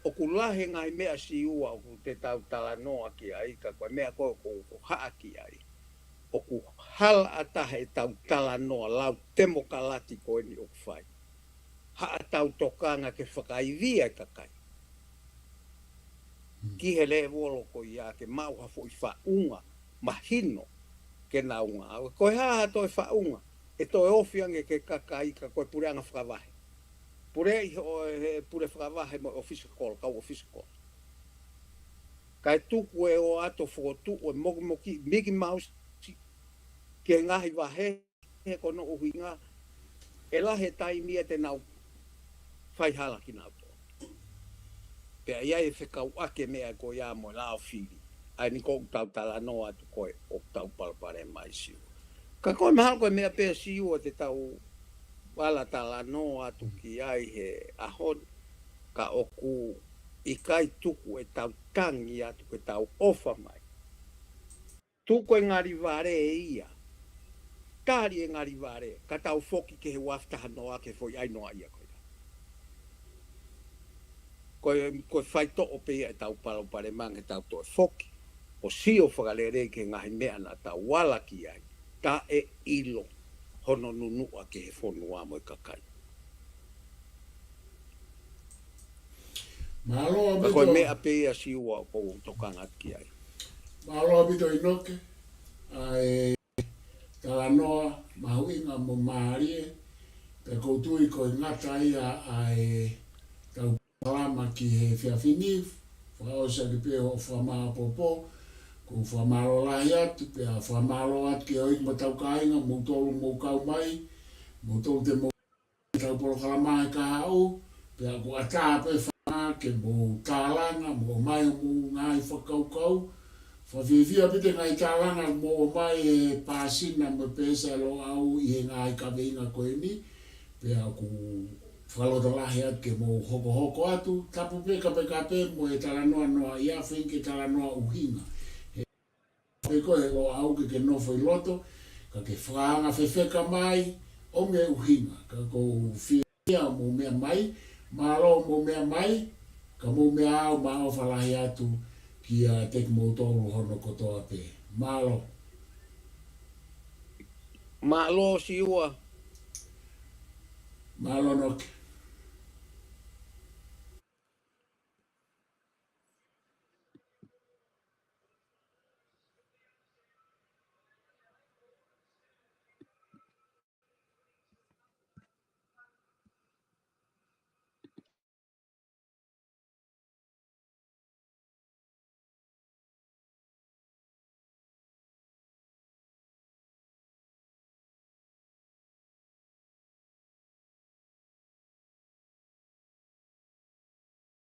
ʻOku lahi e ngaahi meʻa, Siua, ʻoku te tau talanoa ki ai, ka ko e meʻa ko ē ʻoku, ʻoku haʻa ki ai, ʻoku hala ʻatā he tau talanoa lau temokalati ko eni ʻoku fai. Haʻa tau tokanga ke fakaivia e kakai ki he lēvolo ko ia ke maʻu ha foʻi faʻunga mahino ke nau ngāue. Ko e hā ha toe faʻunga ʻe toe ofi ange ki he kakai ka ko e puleʻanga fakavahe? Puleʻi he, ʻo e, he pule fakavahe mo e ʻofisa kolo, kau ʻofisa kolo. Kae tuku e ō atu ʻo fokotuʻu e mokimoki Mickey Mouse ki he ngaahi vahe he ko hono ʻuhinga ʻe lahi e taimi ia te nau faihala kinautolu. Pea ʻi ai e fekauʻaki e meʻa ko ia mo e lao fili. ʻA eni ʻoku tau talanoa atu ko ē ʻoku tau palopalema ai, Siua. Ka ko e mahalo ko e meʻa pē, Siua, te tau vala talanoa atu ki ai he ʻaho ni, ka ʻoku ʻikai tuku e tau tangi atu ke tau ʻofa mai. Tuku e ngali vale ia. Tali e ngali vale, ka tau foki ki he uafu taha noa ki he foʻi ʻai noa ia ko ia. Ko e, ko e faitoʻo pē ia e tau palopalema ke tau toe foki ʻo sio fakalelei ki he ngaahi meʻa naʻa tau ala ki ai, taʻeʻilo hono nunuʻa ki he fonua mo e kakai. Mālō ʻaupito. Ka ko e meʻa pē ia, Siua, ʻoku ou tokanga atu ki ai. Mālō ʻaupito, ʻInoke, ʻa e talanoa mahuʻinga mo mālie, pea ʻoku ou tui ko e ngata ia ʻa e tau polokalama ki he efiafi ni, fakaʻosi ʻaki pē hoʻo fakamāopoopo, ʻoku ou fakamālō lahi atu, pea fakamālō atu ki he ʻOiki mo hotau kāinga, moutolu mou kau mai, moutolu te mou tau polokalama he kahaʻu, pea ʻoku ʻatā pē fanga ke mou tālanga, mou ʻomai hoʻomou ngaahi fakakaukau. Fakafiefia pē ʻa e ngaahi tālanga mou ʻomai he pāsina mo e peesi ʻa Loʻau ʻi he ngaahi kaveinga ko eni, pea ʻoku fakalotolahi atu ke mou hokohoko atu, tapu pē kapekape mo e talanoa noaʻia, feinga ke talanoa ʻuhinga. He pē ko e Loʻau ke ke nofo ʻi loto, ka ke fakaanga fefeka mai ʻo mei ʻuhinga, ka ʻoku ou fiefia hoʻomou meʻa mai, mālō hoʻomou meʻa mai, ka mou meʻa ā, ʻoku mau ʻofa lahi atu kiate kimoutolu hono kotoa pē. Mālō. Mālō, Siua. Mālō, ʻInoke.